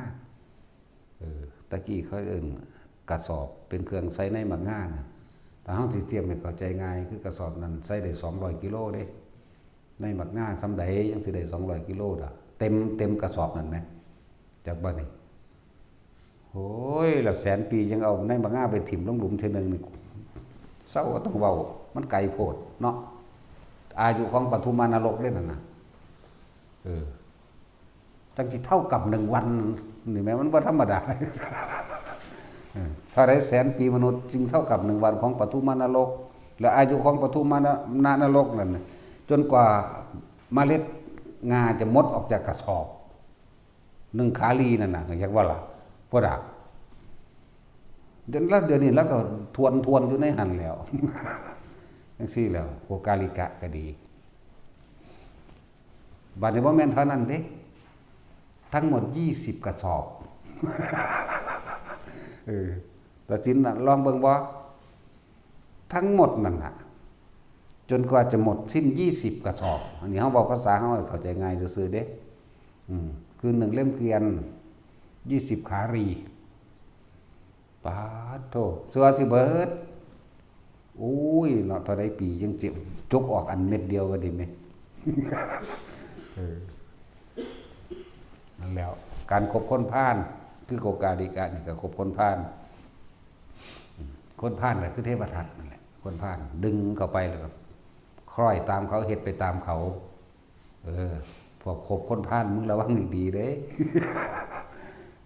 เออ ตะกี้เขาเอิ้นกระสอบ เป็นเครื่องใส่ในหมากงาน่ะ ถ้าเฮาสิเทียบให้เข้าใจง่าย คือกระสอบนั้นใส่ได้สองร้อยกิโลเด้ ในหมากงาส่ำใดยังสิได้สองร้อยกิโลดอก เต็ม เต็มกระสอบนั่นแหม จักบ่นี่ โอ้ย แล้วแสนปียังเอาในหมากงาไปถิ่มลงหลุมเทื่อหนึ่งนี่ เซาบ่ต้องเว้า มันไกลโพดเนาะ อายุของปทุมมานรกเด้นั่นน่ะ เออ จั่งสิเท่ากับหนึ่งวัน นี่แหม มันบ่ธรรมดา เออ เท่าใดแสนปีมนุษย์จึงเท่ากับหนึ่งวันของปทุมมานรก และอายุของปทุมมานรกนั่นน่ะ จนกว่าเมล็ดงาจะหมดออกจากกระสอบ หนึ่งขาลีนั่นน่ะ จักว่าล่ะ บ่ดาก เดี๋ยว แล้วเดี๋ยวนี้ลาวก็ทวนๆอยู่ในหั่นแล้ว จั่งซี้แล้ว โกริกะก็ดี บัดนี้บ่แม่นเท่านั้นเด้ ทั้งหมดยี่สิบกระสอบ เออ ตัดสินน่ะ ลองเบิ่งบ่ ทั้งหมดนั่นน่ะ จนกว่าจะหมดสิ้นยี่สิบกระสอบ อันนี้เฮาเว้าภาษาเฮาให้เข้าใจง่ายซื่อๆเด้ อืม คือหนึ่งเล่มเกวียน ยี่สิบขาลี ปาดโธ่ สิว่าสิเบิด โอ้ย เนาะ เท่าใดปียังสิจกออกอันเม็ดเดียวก็ดีแหม เออ นั่นแล้ว การคบคนพาล คือโกริกะนี่ก็คบคนพาล คนพาลก็คือเทวทัตนั่นแหละ คนพาล ดึงเข้าไปแล้วก็คล้อยตามเขา เฮ็ดไปตามเขา เออ พวกคบคนพาล มึงระวังดีๆเด้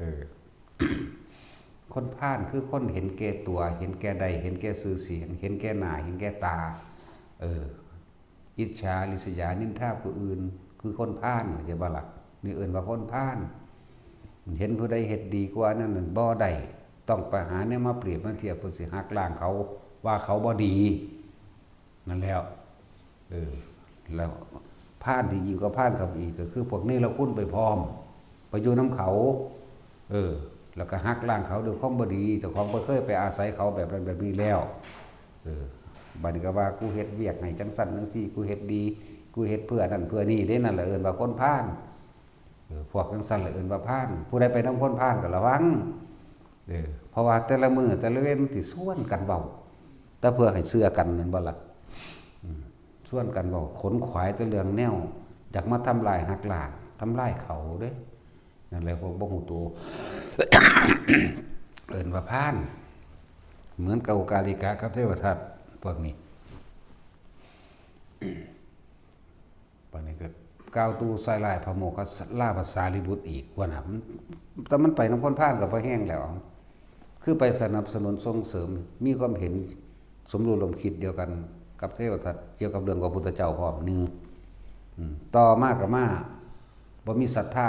เออ คนพาลคือคนเห็นแก่ตัว เห็นแก่ได้ เห็นแก่ชื่อเสียง เห็นแก่หน้า เห็นแก่ตา เออ อิจฉาริษยานินทาผู้อื่น คือคนพาล เข้าใจบ่ล่ะ นี่เอิ้นว่าคนพาล เห็นผู้ใดเฮ็ดดีกว่านั้นน่ะบ่ได้ ต้องไปหาแนวมาเปรียบมาเทียบ เพื่อสิหักล้างเขา ว่าเขาบ่ดี นั่นแล้ว เออ แล้วพาลที่ยิ่งกว่าพาลเข้าไปอีก ก็คือพวกเนรคุณไปพร้อม ไปอยู่นำเขา เออ แล้วก็หักล้างเขาด้วยความบ่ดี เจ้าของบ่เคยไปอาศัยเขาแบบนั้นแบบนี้แล้ว เออ บัดนี้ก็ว่ากูเฮ็ดเวียกให้จั่งซั้นจั่งซี้ กูเฮ็ดดี กูเฮ็ดเพื่อนั่นเพื่อนี่เด้ นั่นแหละเอิ้นว่าคนพาล เออ พวกจั่งซั้นแหละเอิ้นว่าพาล ผู้ใดไปนำคนพาลก็ระวัง เออ เพราะว่าแต่ละมื้อแต่ละเว็นมันสิชวนกันเว้า แต่เพื่อให้เชื่อกันแม่นบ่ล่ะ อืม ชวนกันเว้าขนขวายแต่เรื่องแนว อยากมาทำลายหักล้าง ทำลายเขาเด้ นั่นแหละพวกบ่ฮู้ตัว เอิ้นว่าพราน เหมือนกับโอกาลิกะกับเทวทัตพวกนี้ ปานนี้ก็กล่าวตู่ใส่ร้ายพระโมคคัลลาภาษารีบุตรอีก ว่าน่ะ มัน แต่มันไปนำคนพาลก็พอแฮงแล้ว คือไปสนับสนุนส่งเสริม มีความเห็นสมรู้ร่วมคิดเดียวกันกับเทวทัตเกี่ยวกับเรื่องพระพุทธเจ้าพร้อม หนึ่ง อืม ต่อมาก็มาบ่มีศรัทธา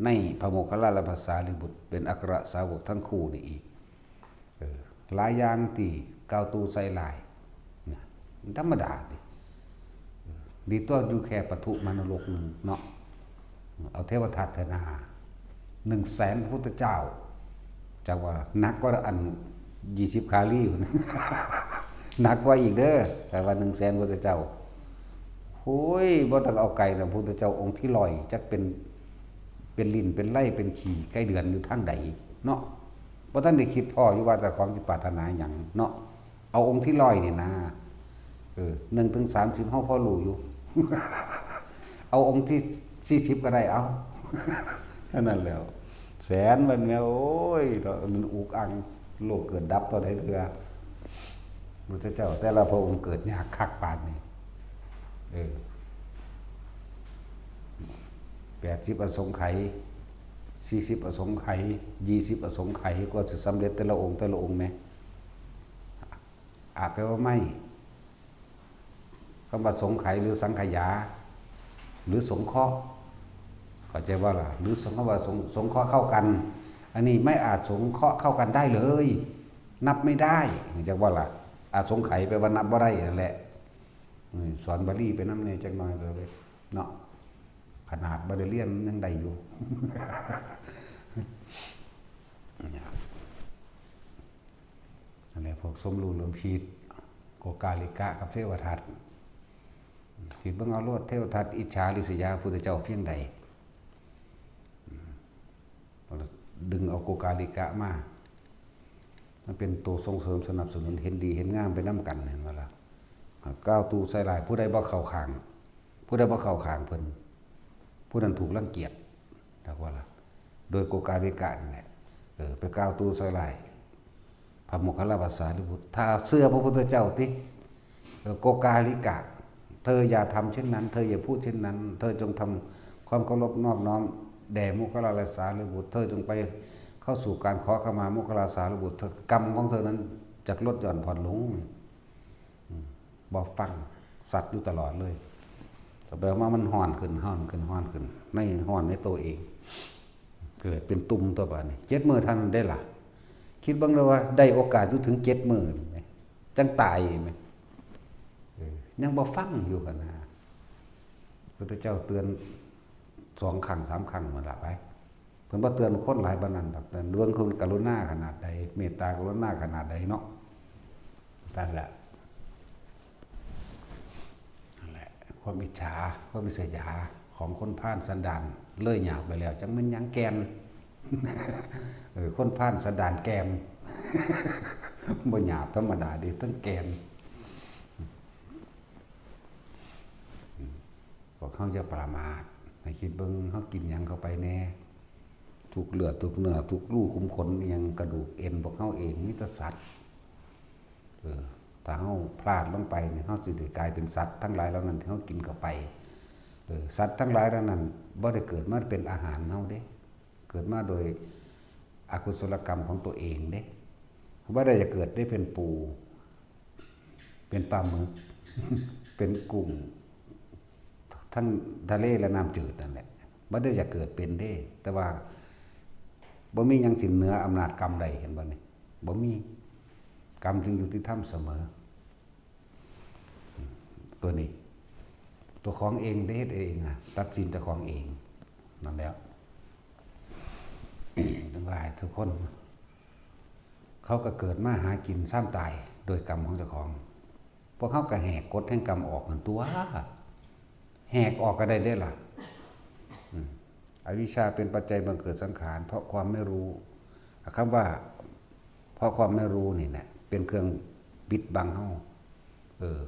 ในพระโมคคัลลาและพระสารีบุตร เป็นอัครสาวกทั้งคู่นี่อีก เออ หลายอย่างที่กล่าวตู่ใส่ร้ายนะ มันธรรมดาติ เออ ดีตัวอยู่แค่ปทุมมานรกหนึ่งเนาะ เอาเทวทัตเถอะนา หนึ่งแสนพระพุทธเจ้า จักว่าหนักกว่าอันยี่สิบคาลีพุ้น หนักกว่าอีกเด้อ แต่ว่าหนึ่งแสนพุทธเจ้า โอ้ย บ่ต้องเอาไกลนะ พุทธเจ้าองค์ที่ร้อย จักเป็น เป็นลิ้น เป็นไล่ เป็นขี้ไก่เดือนอยู่ทางใดเนาะ บ่ทันได้คิดพ้ออยู่ว่าเจ้าของสิปรารถนาหยังเนาะ เอาองค์ที่ร้อยนี่นะ เออ หนึ่งถึงสามสิบ เฮาพอรู้อยู่ เอาองค์ที่สี่สิบก็ได้ เอา เท่านั้นแหล้ว แสนมันแม่ โอ้ย เนาะ มันอุกอัง โลกเกิดดับเท่าใดเทื่อ พุทธเจ้าแต่ละพระองค์เกิดยากคักปานนี้ เออ แปดสิบอสงไขย สี่สิบอสงไขย ยี่สิบอสงไขย กว่าสิสำเร็จแต่ละองค์แต่ละองค์แหม อาแปลว่าไม่ คำว่าสงไขยหรือสังขยา หรือสงเคราะห์ เข้าใจว่าล่ะ หรือสง คำว่าสง สงเคราะห์เข้ากัน อันนี้ไม่อาจสงเคราะห์เข้ากันได้เลย นับไม่ได้ เข้าใจว่าล่ะ อสงไขยแปลว่านับบ่ได้นั่นแหละ อืม สอนบาลีไปนำแหน่จักหน่อยก็เลยเนาะ ขนาดบ่ได้เรียนยังได้อยู่ อันนี้พวกสมรู้ร่วมคิด โกกาลิกะกับเทวทัต คิดเบิ่งเอาโลด เทวทัตอิจฉาริษยาพุทธเจ้าเพียงใด ดึงเอาโกกาลิกะมา มันเป็นตัวส่งเสริมสนับสนุน เห็นดีเห็นงามไปนำกัน เห็นบ่ล่ะ กล่าวตู่ใส่ร้าย ผู้ใดบ่เข้าข้าง ผู้ใดบ่เข้าข้างเพิ่น ผู้นั้นถูกรังเกียจ จักว่าล่ะ โดยโกกาลิกะนั่นแหละ เออ ไปกล่าวตู่ใส่ร้าย พระโมคคัลลาภาษารีบุตร ถ้าเชื่อพระพุทธเจ้าติ เออ โกกาลิกะ เธออย่าทำเช่นนั้น เธออย่าพูดเช่นนั้น เธอจงทำความเคารพนอบน้อมแด่โมคคัลลาภาษารีบุตร เธอจงไปเข้าสู่การขอขมาโมคคัลลาภาษารีบุตร เธอ กรรมของเธอนั้นจะลดหย่อนผ่อนลง อืม บ่ฟัง สัตว์อยู่ตลอดเลย ต่อไปมามันฮ้อนขึ้น ฮ้อนขึ้น ฮ้อนขึ้น ในฮ้อนในตัวเอง เกิดเป็นตุ่มตัวบาดนี้ เจ็ดมื้อเท่านั้นได้ล่ะ คิดเบิ่งเลยว่าได้โอกาสอยู่ถึงเจ็ดมื้อนี่แหม จังตายแหม เออ ยังบ่ฟังอยู่หั่นนะ พุทธเจ้าเตือนสองครั้งสามครั้งนั่นล่ะไป เพิ่นบ่เตือนคนหลายปานนั้นดอก แต่เรื่องคนกรุณาขนาดใด เมตตากรุณาขนาดใดเนาะ นั่นแหละ นั่นแหละ ความอิจฉา ความอิจฉาของคนพาลสันดานเลยหยาบไปแล้ว จักแม่นหยังแก่น เออ คนพาลสันดานแก่น บ่หยาบธรรมดาเด้ ทั้งแก่น พวกเฮาอย่าประมาท ให้คิดเบิ่งเฮากินหยังเข้าไปแหน่ ทุกเลือด ทุกเนื้อ ทุกรูขุมขน อิหยัง กระดูกเอ็น พวกเฮาเองมีแต่สัตว์ เออ ถ้าเฮาพลาดลงไปนี่ เฮาสิได้กลายเป็นสัตว์ทั้งหลายเหล่านั้นที่เฮากินเข้าไป เออ สัตว์ทั้งหลายเหล่านั้นบ่ได้เกิดมาเป็นอาหารเฮาเด้ เกิดมาโดยอกุศลกรรมของตัวเองเด้ บ่ได้จะเกิดได้เป็นปู เป็นปลาหมึก เป็นกุ้ง ทั้งทะเลและน้ำจืดนั่นแหละ บ่ได้อยากเกิดเป็นเด้ แต่ว่าบ่มีหยังสิเหนืออำนาจกรรมได้ เห็นบ่นี่ บ่มี กรรมจึงยุติธรรมเสมอ ตัวนี้ ตัวของเองได้เฮ็ดเองอะ ตัดสินเจ้าของเอง นั่นแหละ ทั้งหลายทุกคน เขาก็เกิดมาหากินซ้ำตายโดยกรรมของเจ้าของ พวกเขาก็แหกกฎแห่งกรรมออกนั่นตัว แหกออกก็ได้เด้ล่ะ อืม อวิชชาเป็นปัจจัยบังเกิดสังขาร เพราะความไม่รู้ คำว่า เพราะความไม่รู้นี่แหละ เป็นเครื่องปิดบังเฮา เออ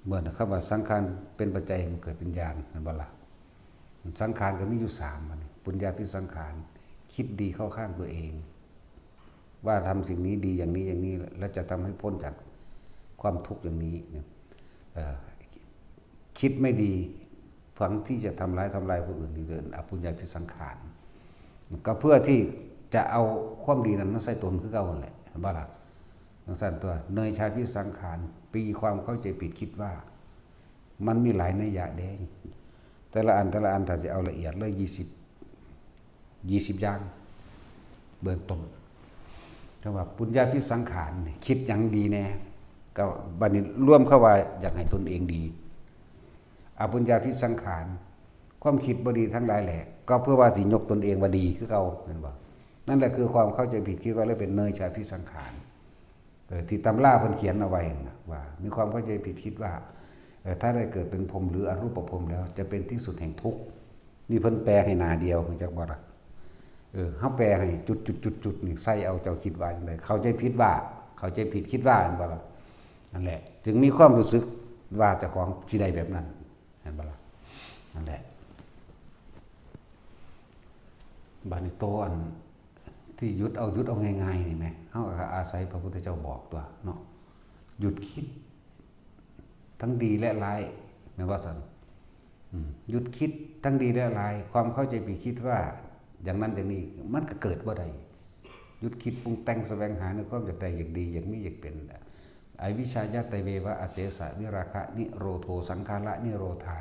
เมื่อคำว่าสังขารเป็นปัจจัยมันเกิดเป็นญาณ แม่นบ่ล่ะ? สังขารก็มีอยู่สาม บัดนี้ ปุญญาภิสังขาร คิดดีเข้าข้างตัวเอง ว่าทำสิ่งนี้ดีอย่างนี้อย่างนี้ และจะทำให้พ้นจากความทุกข์อย่างนี้เนี่ย เอ่อ คิดไม่ดี ฝังที่จะทำร้าย ทำลายผู้อื่น นี่เรียกอปุญญาภิสังขาร ก็เพื่อที่จะเอาความดีนั้นมาใส่ตนคือเก่านั่นแหละ เห็นบ่ล่ะ? จั่งซั่นตั๊ว เนยชาภิสังขาร มีความเข้าใจผิดคิดว่า มันมีหลายนัยยะเด้ แต่ละอัน แต่ละอัน ถ้าสิเอาละเอียดเลย ยี่สิบ ยี่สิบอย่าง เบื้องต้น คำว่าปุญญาภิสังขารนี่ คิดหยังดีแน่ ก็บัดนี้รวมเข้าว่าอยากให้ตนเองดี อปุญญาภิสังขาร ความคิดบ่ดีทั้งหลายแหละ ก็เพื่อว่าสิยกตนเองว่าดีคือเก่า แม่นบ่? นั่นแหละคือความเข้าใจผิดคิดว่า แล้วเป็นเนยชาภิสังขาร เออ ที่ตำราเพิ่นเขียนเอาไว้นะ ว่ามีความเข้าใจผิดคิดว่า เออ ถ้าได้เกิดเป็นพรหมหรืออรูปพรหมแล้ว จะเป็นที่สุดแห่งทุกข์ นี่เพิ่นแปลให้หน้าเดียว รู้จักบ่ล่ะ? เออ เฮาแปลให้จุดจุดจุดจุดนี่ ใส่เอา เจ้าคิดว่าจั่งใด เข้าใจผิดว่า เข้าใจผิดคิดว่า แม่นบ่ล่ะ? นั่นแหละ จึงมีความรู้สึกว่าเจ้าของสิได้แบบนั้น แม่นบ่ล่ะ? นั่นแหละ บัดนี้โตอันที่หยุดเอา หยุดเอาง่ายๆนี่แหม เฮาก็อาศัยพระพุทธเจ้าบอกตั๊วเนาะ หยุดคิด ทั้งดีและร้าย แม่นว่าซั่น อืม หยุดคิดทั้งดีและร้าย ความเข้าใจผิดคิดว่าอย่างนั้นอย่างนี้ มันก็เกิดบ่ได้ หยุดคิดปรุงแต่งแสวงหาในความอยากได้ อยากดี อยากมี อยากเป็น อวิชชายา ตเววะ อเสสะ วิราคะนิโรโธ สังขารนิโรธา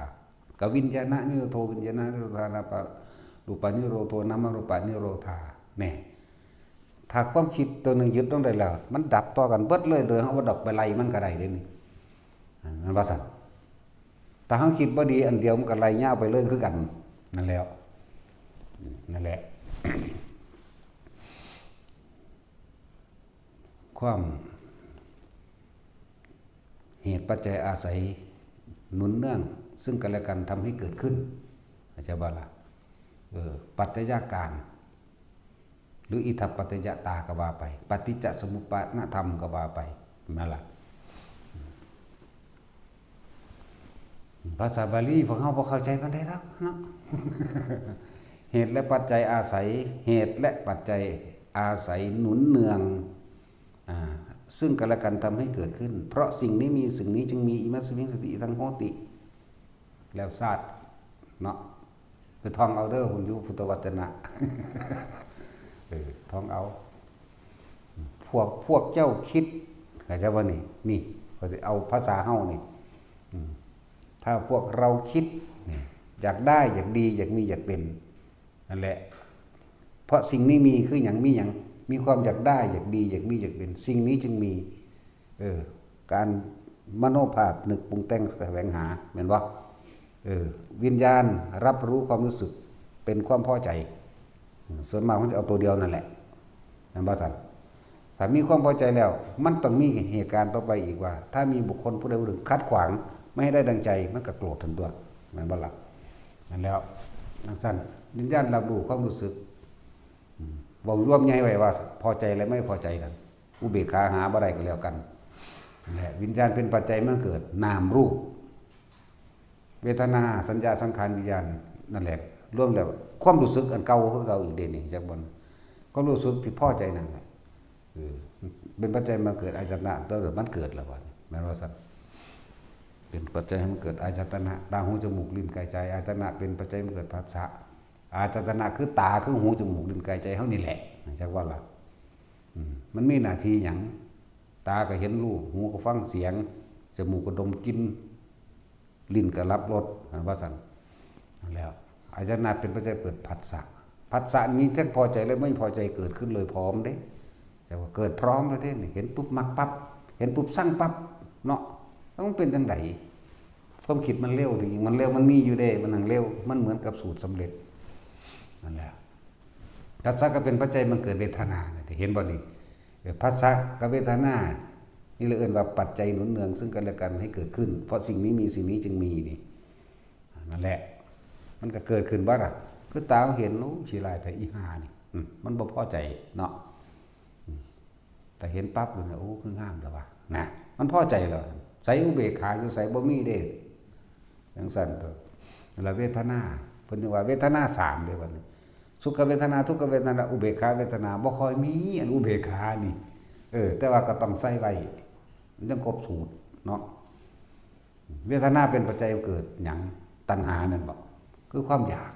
กวิญญาณนิโรโธ วิญญาณนิโรธา นาปะรูปานิโรโธ นามรูปานิโรธา แน่ ถ้าความคิดตัวหนึ่งหยุดลงได้แล้ว มันดับต่อกันเบิดเลย โดยเฮาบ่ต้องไปไล่มันก็ได้เด้นี่ อ่า มันว่าซั่น ถ้าเฮาคิดบ่ดีอันเดียว มันก็ไล่ยาวไปเลยคือกัน นั่นแหล้ว นั่นแหละ ความ เหตุปัจจัยอาศัยหนุนเนื่องซึ่งกันและกันทำให้เกิดขึ้น เข้าใจบ่ล่ะ? เออ ปัจจัยการ หรืออิทัปปัจจยตาก็ว่าไป ปฏิจจสมุปปานธรรมก็ว่าไป นั่นล่ะ ภาษาบาลีพวกเฮาบ่เข้าใจปานใดดอกเนาะ เหตุและปัจจัยอาศัย เหตุและปัจจัยอาศัยหนุนเนือง อ่า ซึ่งกันและกันทำให้เกิดขึ้น เพราะสิ่งนี้มี สิ่งนี้จึงมี อิมัสมิง สติ อิทัง โหติ แล้วซาดเนาะ ไปท่องเอาเด้อ คุณอยู่พุทธวจนะ เออ ท่องเอา พวก พวกเจ้าคิด เข้าใจบ่นี่? นี่ ข้อยสิเอาภาษาเฮานี่ อืม ถ้าพวกเราคิด นี่ อยากได้ อยากดี อยากมี อยากเป็น นั่นแหละ เพราะสิ่งนี้มี คือหยัง มีหยัง มีความอยากได้ อยากดี อยากมี อยากเป็น สิ่งนี้จึงมี เออ การมโนภาพนึกปรุงแต่งแสวงหา แม่นบ่? เออ วิญญาณรับรู้ความรู้สึกเป็นความพอใจ อืม ส่วนมากมันจะเอาตัวเดียวนั่นแหละ แม่นบ่ซั่น? ถ้ามีความพอใจแล้ว มันต้องมีเหตุการณ์ต่อไปอีกว่า ถ้ามีบุคคลผู้ใดผู้หนึ่งขัดขวางไม่ให้ได้ดังใจ มันก็โกรธทันตัว แม่นบ่ล่ะ? นั่นแล้ว จั่งซั่น วิญญาณรับรู้ความรู้สึก อืม เว้ารวมใหญ่ไว้ว่า พอใจและไม่พอใจกัน อุเบกขาหาบ่ได้ก็แล้วกัน นั่นแหละ วิญญาณเป็นปัจจัยมันเกิดนามรูป เวทนา สัญญา สังขาร วิญญาณ นั่นแหละ รวมแล้วความรู้สึกอันเก่าคือเก่าอีกเด้นี่ จักบ่ ความรู้สึกที่พอใจนั่นแหละ เออ เป็นปัจจัยมาเกิดอายตนะ ตัวเดียวมันเกิดแล้วบัดนี้ แม่นว่าซั่น เป็นปัจจัยให้มันเกิดอายตนะ ตา หู จมูก ลิ้น กาย ใจ อายตนะเป็นปัจจัยมันเกิดผัสสะ อายตนะคือตา คือหู จมูก ลิ้น กาย ใจเฮานี่แหละ จักว่าล่ะ อืม มันมีหน้าที่หยัง ตาก็เห็นรูป หูก็ฟังเสียง จมูกก็ดมกลิ่น ลิ้นก็รับรส ว่าซั่น นั่นแหละ อายตนะเป็นปัจจัยเกิดผัสสะ ผัสสะมีทั้งพอใจและไม่พอใจเกิดขึ้นเลยพร้อมเด้ แต่ว่าเกิดพร้อมเลยเด้นี่ เห็นปุ๊บมักปั๊บ เห็นปุ๊บซังปั๊บ เนาะ มันเป็นจั่งใด ความคิดมันเร็ว จริงๆมันเร็ว มันมีอยู่เด้ มันหั้งเร็ว มันเหมือนกับสูตรสำเร็จ นั่นแหละ ผัสสะก็เป็นปัจจัยมันเกิดเวทนาเนี่ย เห็นบ่นี่? เออ ผัสสะกับเวทนา นี่เลยเอิ้นว่าปัจจัยหนุนเนืองซึ่งกันและกันให้เกิดขึ้น เพราะสิ่งนี้มี สิ่งนี้จึงมีนี่ นั่นแหละ มันก็เกิดขึ้นบ่ล่ะ คือตาเห็น โอ้ ขี้ร้ายแท้อีห่านี่ อืม มันบ่พอใจเนาะ อืม แต่เห็นปั๊บเลยนะ โอ้ คืองามแล้ววะ นะ มันพอใจแล้ว ไสอุเบกขาอยู่ไส บ่มีเด้ จั่งซั้นตั๊ว แล้วเวทนา เพิ่นจึงว่าเวทนาสามเด้บัดนี้ สุขเวทนา ทุกขเวทนา อุเบกขาเวทนา บ่ค่อยมี อันอุเบกขานี่ เออ แต่ว่าก็ต้องใส่ไว้ มันจั่งครบสูตรเนาะ เวทนาเป็นปัจจัยเกิดหยัง ตัณหาแม่นบ่ คือความอยาก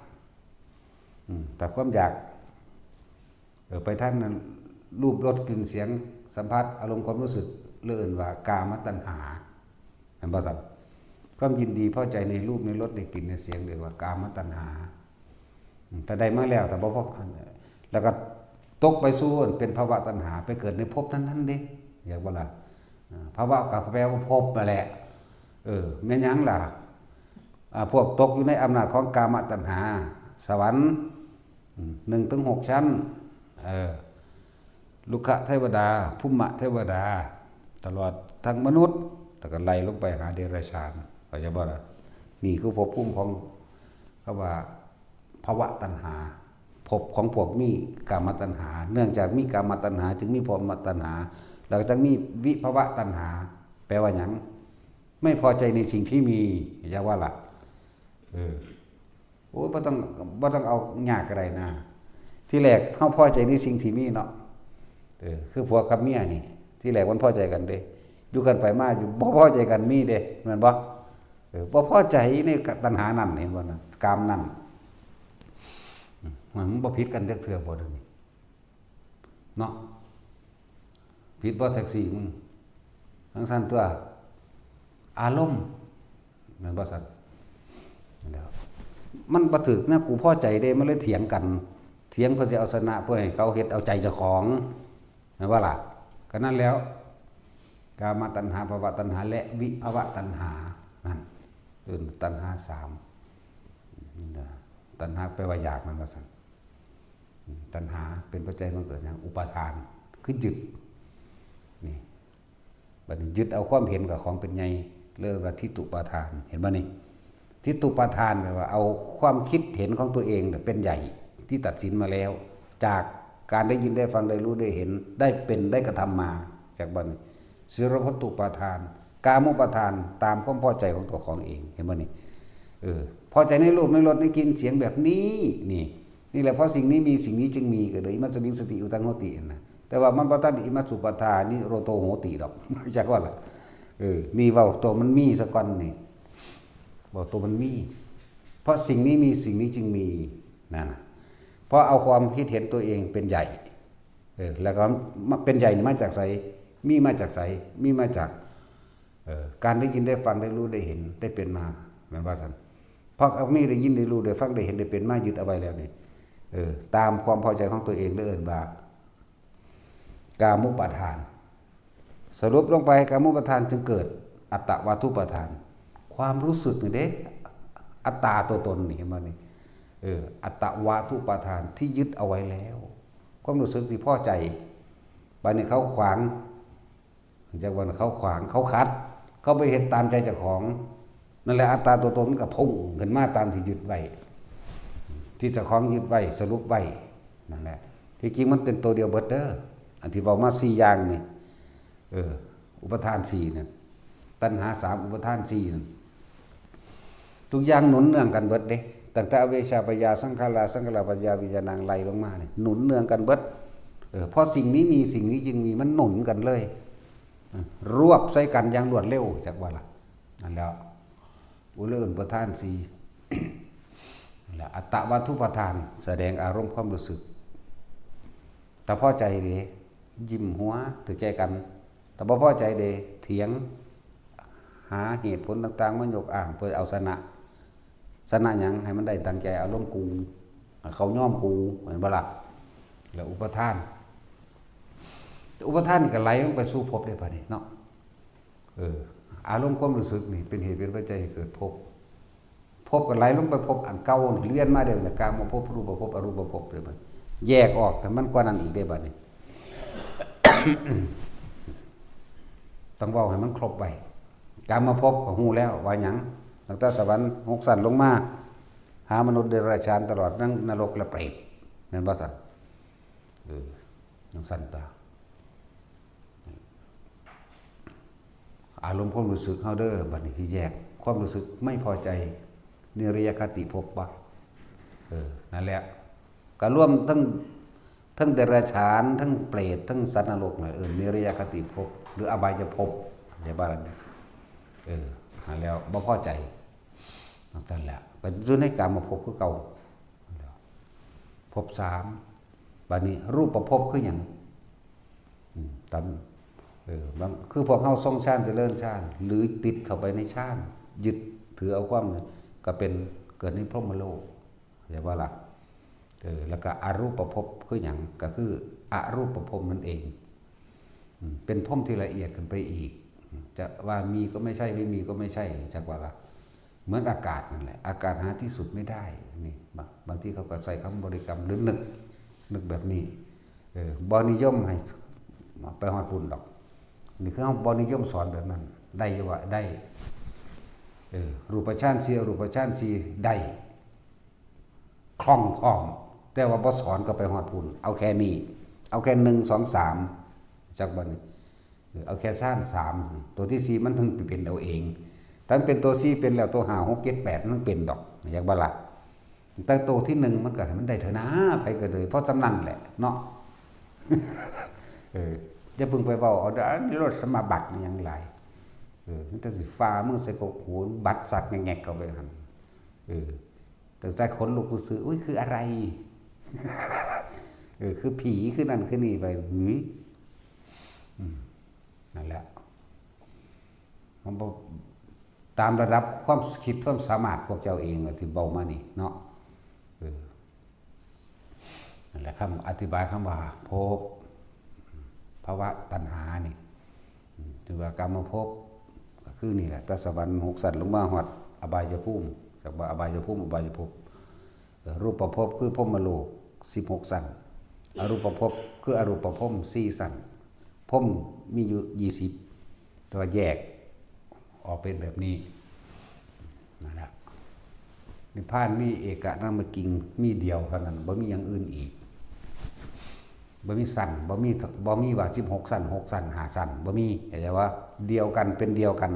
อืม แต่ความอยาก เออ ไปทางนั้น รูป รส กลิ่น เสียง สัมผัส อารมณ์ ความรู้สึก เรียกว่า กามตัณหา เห็นบ่ครับ ความยินดีพอใจในรูป ในรส ในกลิ่น ในเสียง เรียกว่า กามตัณหา อืม ถ้าได้มาแล้ว ถ้าบ่พอ แล้วก็ตกไปสู่เป็นภวตัณหา ไปเกิดในภพนั้นๆเด้ เห็นบ่ล่ะ อ่า ภวก็แปลว่าภพนั่นแหละ เออ แม่นหยังล่ะ อ่า พวกตกอยู่ในอำนาจของกามตัณหา สวรรค์ อืม หนึ่งถึงหกชั้น เออ ลุกขเทวดา ภูมิเทวดา ตลอดทั้งมนุษย์ แล้วก็ไล่ลงไปหาเดรัจฉาน เข้าใจบ่ล่ะ นี่คือภพภูมิของ เขาว่า ภวตัณหา ภพของพวกมีกามตัณหา เนื่องจากมีกามตัณหา จึงมีภวตัณหา แล้วก็จึงมีวิภวตัณหา แปลว่าหยัง ไม่พอใจในสิ่งที่มี อย่าว่าล่ะ เออ โอ้ย บ่ต้อง บ่ต้องเอายากก็ได้นะ ที่แรกเฮาพอใจในสิ่งที่มีเนาะ เออ คือผัวกับเมียนี่ ที่แรกมันพอใจกันเด้ อยู่กันไปมาอยู่บ่พอใจกันมีเด้ แม่นบ่ เออ บ่พอใจในตัณหานั่น เห็นบ่นะ กามนั่น มันบ่ผิดกันจักเทื่อบ่เดี๋ยวนี้ เนาะ ผิดบ่แท็กซี่มึง จั่งซั้นตั๊ว อารมณ์ แม่นบ่ซั่น แล้ว มันบ่ถืกนะ กูพอใจเด้ มันเลยเถียงกัน เถียงเพื่อสิเอาชนะ เพื่อให้เขาเฮ็ดเอาใจเจ้าของ แม่นบ่ล่ะ ก็นั่นแล้ว กามตัณหา ภวตัณหา และวิภวตัณหา นั่น เอิ้นตัณหาสาม ตัณหาแปลว่าอยาก แม่นบ่ซั่น ตัณหาเป็นปัจจัยมันเกิดหยัง อุปาทาน คือยึด นี่ บัดนี้ยึดเอาความเห็นกับของเป็นใหญ่ เรียกว่าทิฏฐุปาทาน เห็นบ่นี่ ทิฏฐุปาทานแปลว่าเอาความคิดเห็นของตัวเองเนี่ยเป็นใหญ่ ที่ตัดสินมาแล้ว จากการได้ยินได้ฟังได้รู้ได้เห็น ได้เป็นได้กระทำมา จากบัดนี้ สีลพัตตุปาทาน กามุปาทาน ตามความพอใจของตัวของเอง เห็นบ่นี่ เออ พอใจในรูปในรสในกลิ่นเสียงแบบนี้ นี่ นี่แหละ เพราะสิ่งนี้มี สิ่งนี้จึงมี ก็เลย อิมัสมิง สติอุทังโหติ นะ แต่ว่ามันบ่ทันอิมัสสุปาทานิโรโธโหติดอก จักว่าล่ะ เออ นี่เว้าตัวมันมีซะก่อนนี่ เว้าตัวมันมี เพราะสิ่งนี้มี สิ่งนี้จึงมี นั่นน่ะ เพราะเอาความคิดเห็นตัวเองเป็นใหญ่ เออ แล้วก็มา เป็นใหญ่นี่มาจากไส มีมาจากไส มีมาจาก เออ การได้ยินได้ฟังได้รู้ได้เห็นได้เป็นมา แม่นว่าซั่น เพราะเอานี่ได้ยินได้รู้ได้ฟังได้เห็นได้เป็นมายึดเอาไว้แล้วนี่ เออ ตามความพอใจของตัวเอง เรียกว่า กามุปาทาน สรุปลงไป กามุปาทานจึงเกิดอัตตวาทุปาทาน ความรู้สึกนี่เด้ อัตตาตัวตนนี่ เห็นบ่นี่ เออ อัตตวาทุปาทานที่ยึดเอาไว้แล้ว ความรู้สึกที่พอใจ บัดนี้เขาขวาง จักว่าเขาขวาง เขาขัด เขาไปเฮ็ดตามใจเจ้าของ นั่นแหละ อัตตาตัวตนมันก็พุ่งขึ้นมาตามที่ยึดไว้ ที่เจ้าของยึดไว้ สรุปไว้ นั่นแหละ ที่จริงมันเป็นตัวเดียวเบิดเด้อ อันที่เว้ามาสี่อย่างนี่ เออ อุปาทานสี่นั่น ตัณหาสาม อุปาทานสี่นั่น ทุกอย่างหนุนเนื่องกันเบิดเด้ ตั้งแต่อวิชชาปัจจยาสังขารา สังขาราปัจจยาวิญญาณัง ไล่ลงมานี่ หนุนเนื่องกันเบิด เออ เพราะสิ่งนี้มี สิ่งนี้จึงมี มันหนุนกันเลย เออ รวบใส่กันอย่างรวดเร็ว จักว่าล่ะ นั่นแหล้ว อุเลินประทานสี่ และอัตตวาทุปาทาน แสดงอารมณ์ความรู้สึก ถ้าพอใจเด้ ยิ้มหัว ถือใจกัน ถ้าบ่พอใจเด้ เถียง หาเหตุผลต่างๆ มายกอ้างเพื่อเอาชนะ ชนะหยัง ให้มันได้ดังใจอารมณ์กู ให้เขายอมกู แม่นบ่ล่ะ แล้วอุปาทาน อุปาทานนี่ก็ไหลลงไปสู่ภพได้บัดนี้เนาะ เออ อารมณ์ความรู้สึกนี่เป็นเหตุเป็นปัจจัยให้เกิดภพ ภพก็ไหลลงไปภพอันเก่านี่ เวียนมาเด้อ กามภพ รูปภพ อรูปภพเด้อบัด แยกออกให้มันกว่านั้นอีกเด้อบัดนี้ ต้องเว้าให้มันครบไว้ กามภพก็ฮู้แล้วว่าหยัง ตั้งแต่สวรรค์หกชั้นลงมา หามนุษย์เดรัจฉาน ตลอดทั้งนรกและเปรต แม่นบ่ซั่น เออ จั่งซั่นตา อารมณ์ความรู้สึกเฮาเด้อ บัดนี้ที่แยกความรู้สึกไม่พอใจ นิรยคติภพบ่ เออ นั่นแหละ ก็รวมทั้ง ทั้งเดรัจฉาน ทั้งเปรต ทั้งสัตว์นรกน่ะ เออ นิรยคติภพ หรืออบายภพ เข้าใจบ่ล่ะเนี่ย เออ นั่นแล้วบ่พอใจ จั่งซั่นแหละ ก็อยู่ในกามภพคือเก่า ภพสาม บัดนี้รูปภพคือหยัง อืม ตาม เออ บาง คือพวกเฮาทรงฌานเจริญฌาน หรือติดเข้าไปในฌาน ยึดถือเอาความเนี่ย ก็เป็น เกิดในพรหมโลก เข้าใจบ่ล่ะ เออ แล้วก็อรูปภพคือหยัง ก็คืออรูปภพนั่นเอง อืม เป็นภพที่ละเอียดขึ้นไปอีก จะว่ามีก็ไม่ใช่ ไม่มีก็ไม่ใช่ จักว่าล่ะ เหมือนอากาศนั่นแหละ อากาศหาที่สุดไม่ได้ นี่ บาง บางทีเขาก็ใส่คำบริกรรมหรือนึก นึกแบบนี้ เออ บ่นิยมให้ไปฮอดพุ้นดอก นี่คือเฮาบ่นิยมสอนแบบนั้น ได้อยู่ว่าได้ เออ รูปฌานสี่ อรูปฌานสี่ ได้ คล่องพร้อม แต่ว่าบ่สอนก็ไปฮอดพุ้น เอาแค่นี้ เอาแค่หนึ่ง สอง สาม จักบัดนี้ เออ เอาแค่ฌานสาม ตัวที่สี่มันเพิ่งไปเป็นเอาเอง ถ้ามันเป็นตัวสี่เป็นแล้ว ตัวห้า หก เจ็ด แปด มันเป็นดอก จักบ่ล่ะ แต่ตัวที่หนึ่งมันก็ให้มันได้เถอะนะ ไผก็เลย เพราะส่ำนั้นแหละเนาะ เออ อย่าเพิ่งไปเว้าเอาเด้อ นิโรธสมาบัติมันหยังหลาย เออ มันจะสิฝ่ามือใส่กกหู บัตรสักแงกๆเข้าไปหั่น เออ แต่ใจขนลุกซื่อๆ อุ๊ย คืออะไร เออ คือผี คือนั่น คือนี่ไป หือ อืม นั่นแหละ มันบ่ ตามระดับความคิดความสามารถพวกเจ้าเองล่ะที่เว้ามานี่เนาะ เออ นั่นแหละ คำอธิบายคำว่าภพ ภวะตัณหานี่ อืม ถือว่ากามภพ ก็คือนี่แหละ แต่สวรรค์หกชั้นลงมาฮอดอบายภูมิ จากว่าอบายภูมิ อบายภพ เอ่อ รูปภพคือพรหมโลกสิบหกชั้น อรูปภพคืออรูปภพสี่ชั้น ภพมีอยู่ยี่สิบ แต่ว่าแยกออกเป็นแบบนี้ นั่นแหละ นิพพานมีเอกนามกิง มีเดียวเท่านั้น บ่มีอย่างอื่นอีก บ่มีชั้น บ่มี บ่มีว่าสิบหกชั้น หกชั้น ห้าชั้น บ่มี เข้าใจว่า เดียวกัน เป็นเดียวกัน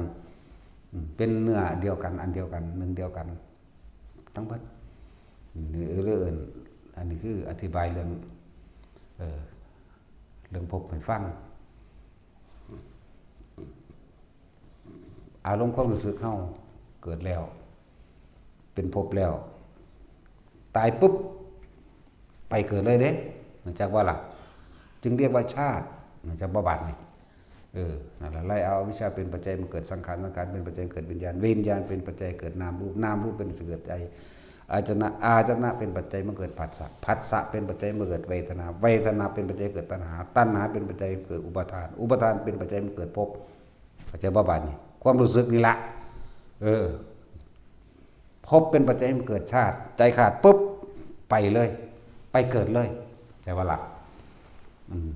อืม เป็นเนื้อเดียวกัน อันเดียวกัน หนึ่งเดียวกัน ทั้งเบิด นี่เรื่อง อันนี้คืออธิบายเรื่อง เอ่อ เรื่องภพให้ฟัง อารมณ์ความรู้สึกเฮาเกิดแล้ว เป็นภพแล้ว ตายปุ๊บ ไปเกิดเลยเด้ จักว่าล่ะ จึงเรียกว่าชาติ จักบ่บาดนี่ เออ นั่นแหละ ไล่เอาอวิชชาเป็นปัจจัยมาเกิดสังขาร สังขารเป็นปัจจัยเกิดวิญญาณ วิญญาณเป็นปัจจัยเกิดนามรูป นามรูปเป็นปัจจัยเกิดใจ อาจนะ อาจนะเป็นปัจจัยมาเกิดผัสสะ ผัสสะเป็นปัจจัยมาเกิดเวทนา เวทนาเป็นปัจจัยเกิดตัณหา ตัณหาเป็นปัจจัยเกิดอุปาทาน อุปาทานเป็นปัจจัยมาเกิดภพ เข้าใจบ่บาดนี่ ความรู้สึกนี่ละ เออ ภพเป็นปัจจัยให้เกิดชาติ ใจขาดปุ๊บ ไปเลย ไปเกิดเลย ใช่ปะล่ะ อืม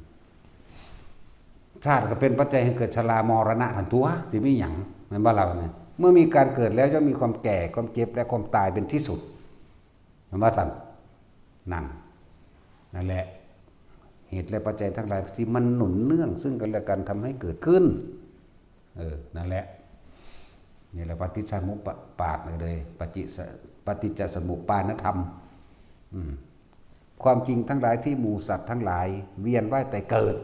ชาติก็เป็นปัจจัยให้เกิดชรามรณะทันตัว สิมีหยัง แม่นบ่ล่ะเนี่ย เมื่อมีการเกิดแล้วย่อมมีความแก่ ความเจ็บ และความตายเป็นที่สุด แม่นบ่ซั่น นั่น นั่นแหละ เหตุและปัจจัยทั้งหลายที่มันหนุนเนื่องซึ่งกันและกันทำให้เกิดขึ้น เออ นั่นแหละ นี่แหละปฏิจจสมุปบาทเลย ปฏิจจส- ปฏิจจสมุปปานธรรม อืม ความจริงทั้งหลายที่หมู่สัตว์ทั้งหลายเวียนว่ายแต่เกิด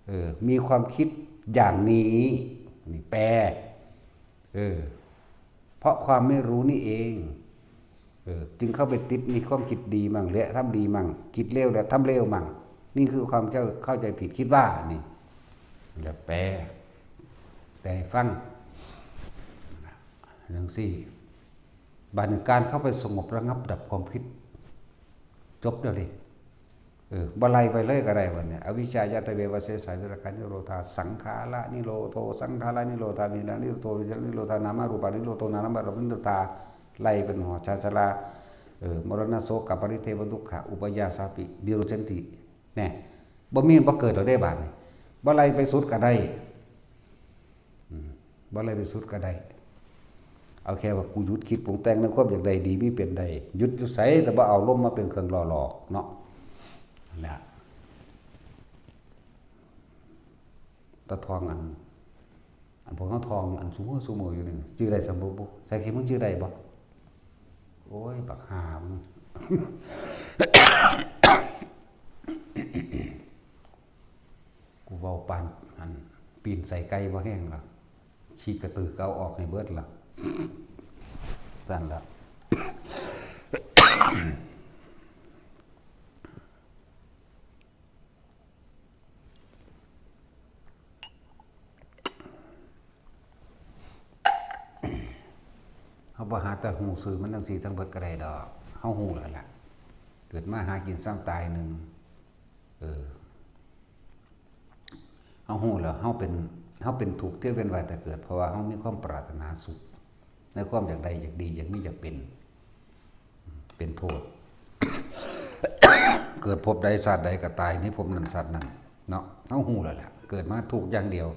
เออ มีความคิดอย่างนี้ นี่แปล เออ เพราะความไม่รู้นี่เอง เออ จึงเข้าไปติดในความคิดดีมั่ง และทำดีมั่ง คิดเลวและทำเลวมั่ง นี่คือความเจ้าเข้าใจผิดคิดว่า นี่ แล้วแปล แปลให้ฟัง จั่งซี้ บัดนี้การเข้าไปสงบระงับดับความคิด จบแล้วเด้ เออ บ่ไล่ไปเลยก็ได้บัดนี้ อวิชชายาตเววะเสสาวิราคานิโรธา สังขารานิโรโธ สังขารานิโรธา วิญญาณนิโรโธ วิญญาณนิโรธา นามารูปานิโรโธ นามรูปานิโรธา ไล่เป็นหัวชาชรา เออ มรณะโสกะปริเทวะทุกขะ อุปายาสาปิ นิโรธสันติ แน่ บ่มี บ่เกิดแล้วเด้บัดนี้ บ่ไล่ไปสุดก็ได้ อืม บ่ไล่ไปสุดก็ได้ เอาแค่ว่ากูหยุดคิดปรุงแต่งในความอยากได้ดีมีเป็นได้ หยุดอยู่ไส แต่บ่เอาลมมาเป็นเครื่องหล่อหลอกเนาะ นั่นแหละ ตาทองอัน พวกเขาทองอันซุมื้อซุมื้ออยู่นี่ จื่อได้สำบ่บุ ใส่ขี้มึงจื่อได้บ่ โอ้ย บักห่ามึง กูเว้าปานอัน ปีนใส่ไก่บ่แห้งละ ขี้กระตือก็เอาออกให้เบิดละ สั่นละ เฮาบ่หาแต่ฮู้ซื่อมันจั่งซี้ทั้งเบิดก็ได้ดอก เฮาฮู้แล้วล่ะ เกิดมาหากินส่ำตายหนึ่ง เออ เฮาฮู้แล้ว เฮาเป็น เฮาเป็นทุกข์เที่ยวเวียนว่ายตายเกิด เพราะว่าเฮามีความปรารถนาสุข ในความอยากได้ อยากดี อยากมี อยากเป็น เป็นโทษ เกิดภพใดชาติใดก็ตายในภพนั้นชาตินั้น เนาะ เฮาฮู้แล้วล่ะ เกิดมาทุกข์อย่างเดียว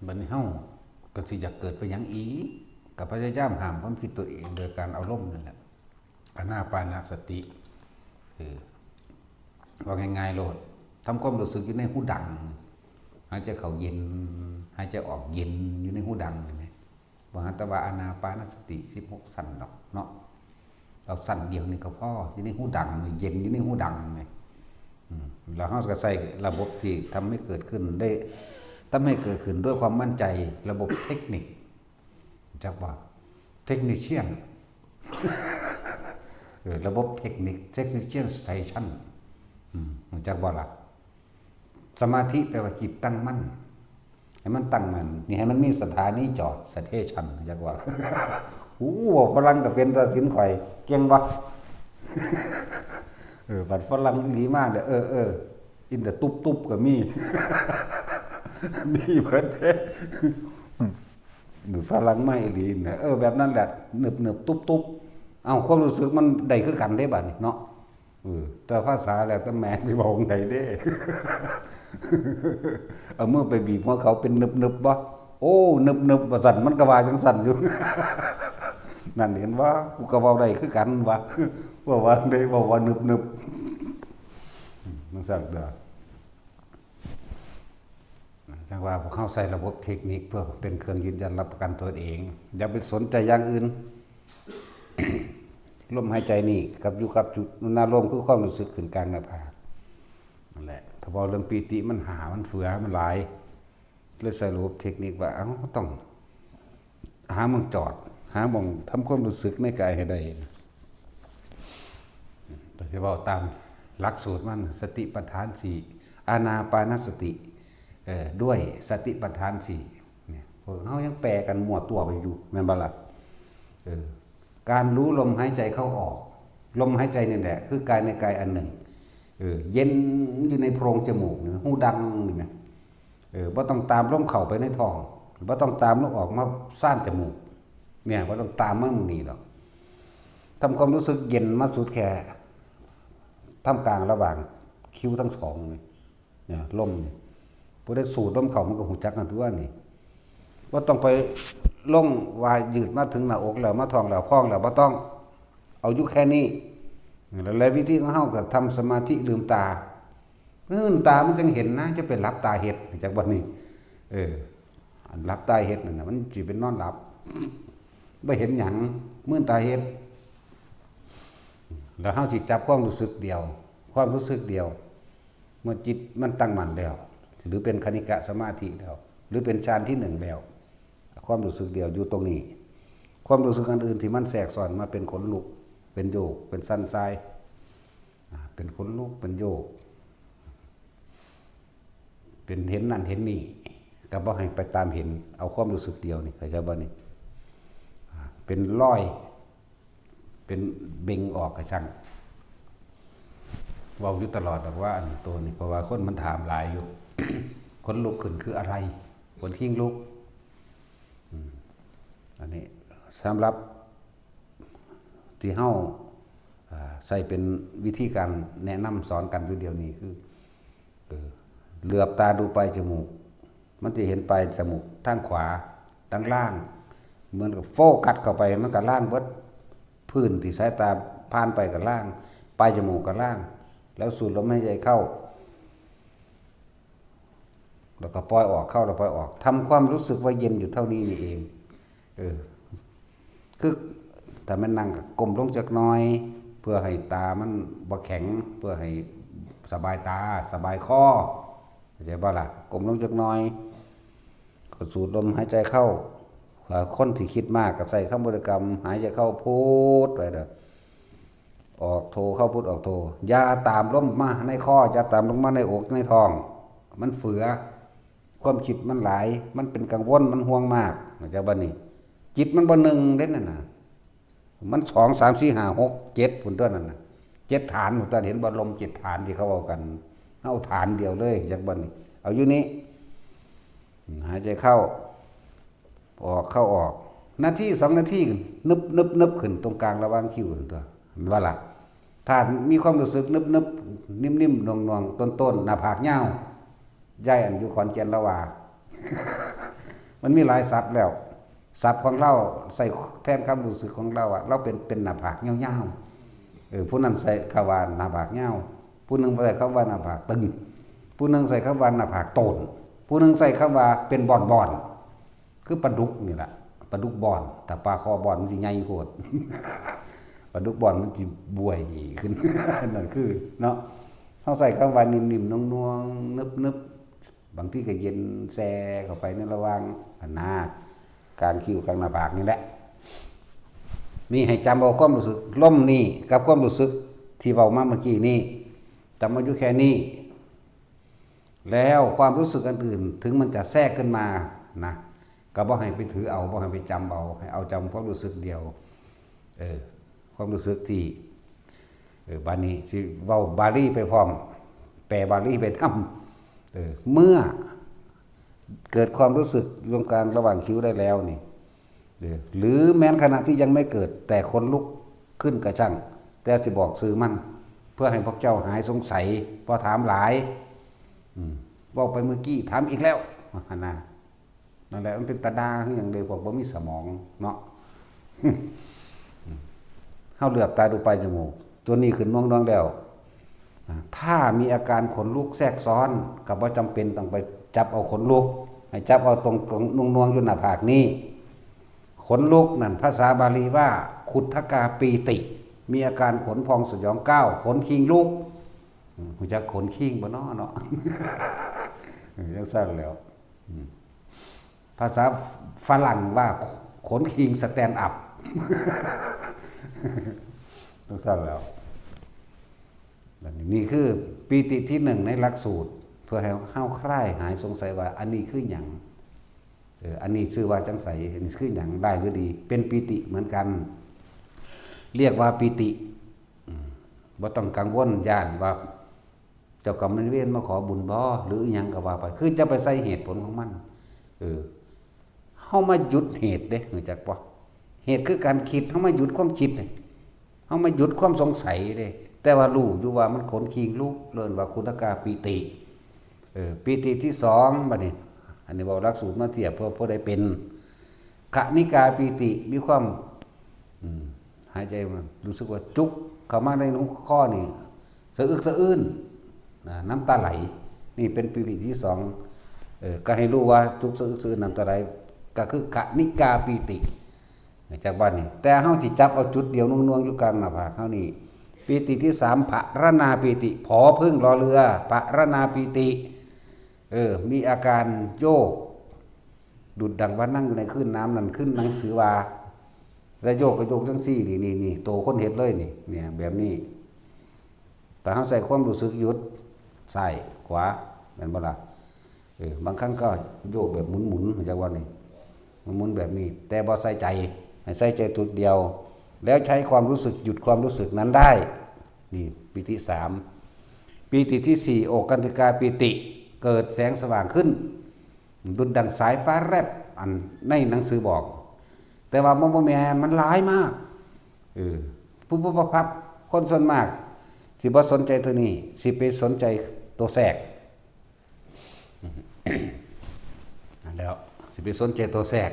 บัดนี้เฮาก็สิอยากเกิดไปหยังอีก ก็พยายามห้ามความคิดตัวเองโดยการเอาลมนั่นแหละ อานาปานสติ เออ ว่าง่ายๆโลด ทำความรู้สึกอยู่ในฮูดัง หายใจเข้าเย็น หายใจออกเย็น อยู่ในฮูดัง เห็นไหม บ่หาแต่ว่าอานาปานสติ สิบหก ชั้นดอกเนาะ เอาชั้นเดียวนี่ก็พอ อยู่ในฮูดังนี่ เย็นอยู่ในฮูดังนี่ อืม แล้วเฮาก็ใช้ระบบที่ทำให้เกิดขึ้นได้ ทำให้เกิดขึ้นด้วยความมั่นใจ ระบบเทคนิค จักว่า เทคนิเชียน เออ ระบบเทคนิค เทคนิเชียนสเตชัน อืม รู้จักบ่ล่ะ สมาธิแปลว่าจิตตั้งมั่น ให้มันตั้งมั่น นี่ให้มันมีสถานีจอด สเตชัน รู้จักบ่ล่ะ โอ้ เว้าฝรั่งก็เป็นตาสินข่อย เก่งบ่ เออ บัดฝรั่งอีหลีมาเด้อ เออ เออ in the ตุ๊บๆ ก็มี มีเบิดเด้ หรือพลังไม่ดีเนี่ย เออ แบบนั้นแหละ หนึบๆ ตุ๊บๆ เอาความรู้สึกมันได้คือกันเด้บัดนี้เนาะ เออ แต่ภาษาแล้วแต่แม่นสิเว้าจั่งใดเด้ เอามือไปบีบหัวเขาเป็นหนึบๆ บ่ โอ้ หนึบๆ ว่าซั่น มันก็ว่าจั่งซั่นอยู่ นั่นเห็นบ่ กูก็เว้าได้คือกันว่า เว้าว่าจั่งใด เว้าว่าหนึบๆ จั่งซั่นเด้อ จั่งว่าพวกเฮาใช้ระบบเทคนิคเพื่อเป็นเครื่องยืนยันรับประกันตัวเอง อย่าไปสนใจอย่างอื่น ลมหายใจนี่กับอยู่กับจุด อนาโลมคือความรู้สึกขึ้นกลางหน้าผาก นั่นแหละ ถ้าเว้าเรื่องปีติมันหา มันเฟือ มันหลาย เลยใช้ระบบเทคนิคว่า เอ้า ต้อง หาหม่องจอด หาหม่องทำความรู้สึกในกายให้ได้ แต่สิเว้าตามหลักสูตรมัน สติปัฏฐานสี่ อานาปานสติ เอ่อ ด้วยสติปัฏฐานสี่ เนี่ย พวกเฮายังแปลกันมั่วตั๋วไปอยู่ แม่นบ่ล่ะ เออ การรู้ลมหายใจเข้าออก ลมหายใจนี่แหละ คือกายในกายอันหนึ่ง เออ เย็นอยู่ในโพรงจมูกนี่ ฮูดังนี่นะ เออ บ่ต้องตามลมเข้าไปในท้อง บ่ต้องตามลมออกมาซ่านจมูก เนี่ย บ่ต้องตามมันนี่ดอก ทำความรู้สึกเย็นมาสุดแค่ ท่ามกลางระหว่างคิ้วทั้งสองนี่ เนี่ย ลมนี่ ผู้ใดสูดลมเข้ามันก็ฮู้จักกันตัวนี่ บ่ต้องไปลงว่ายืดมาถึงหน้าอกแล้ว มาท้องแล้ว พองแล้ว บ่ต้อง เอาอยู่แค่นี้ แล้ววิธีของเฮาก็ทำสมาธิลืมตา มื่นตามันจั่งเห็นนะ จะไปหลับตาเฮ็ด จักบ่นี่ เออ อันหลับตาเฮ็ดนั่นน่ะ มันสิเป็นนอนหลับ บ่เห็นหยัง มื่นตาเฮ็ด แล้วเฮาสิจับความรู้สึกเดียว ความรู้สึกเดียว เมื่อจิตมันตั้งมั่นแล้ว หรือเป็นคณิกะสมาธิแล้ว หรือเป็นฌานที่หนึ่งแล้ว ความรู้สึกเดียวอยู่ตรงนี้ ความรู้สึกอันอื่นที่มันแทรกซ้อนมาเป็นขนลุก เป็นโยก เป็นสั่นทราย อ่า เป็นขนลุก เป็นโยก เป็นเห็นนั่นเห็นนี่ ก็บ่ให้ไปตามเห็น เอาความรู้สึกเดียวนี่ เข้าใจบ่นี่ อ่า เป็นรอย เป็นเบ่งออกกะซั่ง เว้าอยู่ตลอดดอกว่าอันตัวนี้ เพราะว่าคนมันถามหลายอยู่ ขนลุกขึ้นคืออะไร ขนคิงลุก อืม อันนี้สำหรับที่เฮา อ่า ใช้เป็นวิธีการแนะนำสอนกันอยู่เดี๋ยวนี้คือ เออ เหลือบตาดูปลายจมูก มันจะเห็นปลายจมูกทางขวา ทางล่าง เหมือนกับโฟกัสเข้าไป มันก็ล่างเบิด พื้นที่สายตาผ่านไปก็ล่าง ปลายจมูกก็ล่าง แล้วสูดลมหายใจเข้า แล้วก็ปล่อยออก เข้าแล้วปล่อยออก ทำความรู้สึกว่าเย็นอยู่เท่านี้นี่เอง เออ คือถ้าแม่นนั่งก็ก้มลงจักหน่อย เพื่อให้ตามันบ่แข็ง เพื่อให้สบายตา สบายคอ เข้าใจบ่ล่ะ ก้มลงจักหน่อย ก็สูดลมหายใจเข้า ถ้าคนที่คิดมากก็ใส่คำบริกรรม หายใจเข้าพูดไปเด้อ ออกโท เข้าพูดออกโท อย่าตามลมมาในคอ อย่าตามลมมาในอกในท้อง มันเฟือ ความคิดมันหลาย มันเป็นกังวล มันห่วงมาก เข้าใจบ่นี่ จิตมันบ่หนึ่งเด้นั่นน่ะ มันสอง สาม สี่ ห้า หก เจ็ด พุ้นตัวนั่นน่ะ เจ็ดฐานพุ้นตัว เห็นบ่ ลมเจ็ดฐานที่เขาเว้ากัน เอาฐานเดียวเลย จักบ่นี่ เอาอยู่นี่ หายใจเข้า ออก เข้าออก นาทีสองนาที นึบนึบนึบขึ้นตรงกลางระหว่างคิ้วพุ้นตัว เห็นบ่ล่ะ ถ้ามีความรู้สึกนึบนึบนิ่มนิ่มๆ หน่วงหน่วงๆ ต้นๆ หน้าผากยาว ยายอันอยู่ขอนแก่นลาวว่า มันมีหลายศัพท์แล้ว ศัพท์ของลาวใส่แทนความรู้สึกของลาวว่า ลาวเป็น เป็นหน้าผากยาวๆ เออ ผู้นั้นใส่คำว่าหน้าผากยาว ผู้หนึ่งใส่คำว่าหน้าผากตึง ผู้หนึ่งใส่คำว่าหน้าผากโตน ผู้หนึ่งใส่คำว่าเป็นบ่อนๆ คือปลาดุกนี่ล่ะ ปลาดุกบ่อน ถ้าปลาคอบ่อนมันสิใหญ่โพด ปลาดุกบ่อนมันสิบวยขึ้น นั่นคือเนาะ เฮาใส่คำว่านิ่มๆ หน่วงๆ นึบๆ บางทีก็เย็นแซ่เข้าไปในระหว่างอันหน้ากลางคิ้วกลางหน้าผากนี่แหละ นี่ให้จำเอาความรู้สึกลมนี่กับความรู้สึกที่เว้ามาเมื่อกี้นี่ จำเอาอยู่แค่นี้ แล้วความรู้สึกอันอื่น ถึงมันจะแทรกขึ้นมานะ ก็บ่ให้ไปถือเอา บ่ให้ไปจำเอา ให้เอาจำความรู้สึกเดียว เออ ความรู้สึกที่ เออ บาดนี้สิเว้าบาลีไปพร้อม แปลบาลีไปนำ เออ เมื่อเกิดความรู้สึกตรงกลางระหว่างคิ้วได้แล้วนี่ เออ หรือแม้นขณะที่ยังไม่เกิด แต่ขนลุกขึ้นกระช่าง แต่สิบอกชื่อมัน เพื่อให้พวกเจ้าหายสงสัย เพราะถามหลาย อืม เว้าไปเมื่อกี้ ถามอีกแล้ว หั่นนะ นั่นแหละ มันเป็นตาด่าคือหยังเด้ พวกบ่มีสมองเนาะ เฮาเหลือบตาดูปลายจมูก ตัวนี้ขึ้นหน่วงๆ แล้ว อ่า ถ้ามีอาการขนลุกแทรกซ้อน ก็บ่จำเป็นต้องไปจับเอาขนลุก ให้จับเอาตรงๆ หน่วงๆ อยู่หน้าผากนี่ ขนลุกนั่น ภาษาบาลีว่า ขุททกาปีติ มีอาการขนพองสยองก้าว ขนคิงลุก อืม รู้จักขนคิงบ่น้อเนาะ เออ จังซั่นแหล้ว อืม ภาษาฝรั่งว่าขนคิง stand up จังซั่นแหล้ว อันนี้ นี่คือปีติที่หนึ่งในหลักสูตร เพื่อให้เฮาคลายหายสงสัยว่าอันนี้คือหยัง เออ อันนี้ชื่อว่าจังใส อันนี้คือหยัง ร้ายหรือดี เป็นปีติเหมือนกัน เรียกว่าปีติ อืม บ่ต้องกังวลย้านว่า เจ้ากรรมนายเวรมาขอบุญบ่ หรืออิหยังก็ว่าไป คือจะไปใส่เหตุผลของมัน เออ เฮามาหยุดเหตุเด้ รู้จักบ่ เหตุคือการคิด เฮามาหยุดความคิดเด้ เฮามาหยุดความสงสัยเด้ แต่ว่ารู้อยู่ว่ามันขนคิงลุก เอิ้นว่าขุททกาปีติ เออ ปีติที่สอง บัดนี้ อันนี้เว้าหลักสูตรมาเทียบ เพื่อผู้ใดเป็น คณิกาปีติ มีความ อืม หายใจมา รู้สึกว่าจุกเข้ามาในหนวงคอนี่ สะอึกสะอื้น นะ น้ำตาไหล นี่เป็นปีติที่สอง เออ ก็ให้รู้ว่าจุกสะอึกสะอื้น น้ำตาไหล ก็คือคณิกาปีติ จากบ้านนี่ แต่เฮาสิจับเอาจุดเดียวหน่วงๆ อยู่กลางหน้าผากเฮานี่ ปีติที่สาม ผะระนาปีติ ผอพึ่งรอเรือ ผะระนาปีติ เออ มีอาการโยก ดุจดังว่านั่งอยู่ในคลื่นน้ำนั่น คลื่นหนังสือว่า แล้วโยกก็โยกจังซี่ นี่ นี่ นี่ โตคนเฮ็ดเลยนี่ เนี่ย แบบนี้ แต่เฮาใส่ความรู้สึกหยุด ซ้าย ขวา แม่นบ่ล่ะ เออ บางครั้งก็โยกแบบหมุนๆ จังว่านี่ มันหมุนแบบนี้ แต่บ่ใส่ใจ ให้ใส่ใจจุดเดียว แล้วใช้ความรู้สึกหยุดความรู้สึกนั้นได้ นี่ ปีติสาม ปีติที่สี่ โอกันติกาปีติ เกิดแสงสว่างขึ้น ดุจดังสายฟ้าแลบ อันในหนังสือบอก แต่ว่ามันบ่แม่น มันหลายมาก เออ ปุ๊บปุ๊บปั๊บปั๊บ คนส่วนมาก สิบ่สนใจตัวนี้ สิไปสนใจตัวแทรก นั่นแหล้ว สิไปสนใจตัวแทรก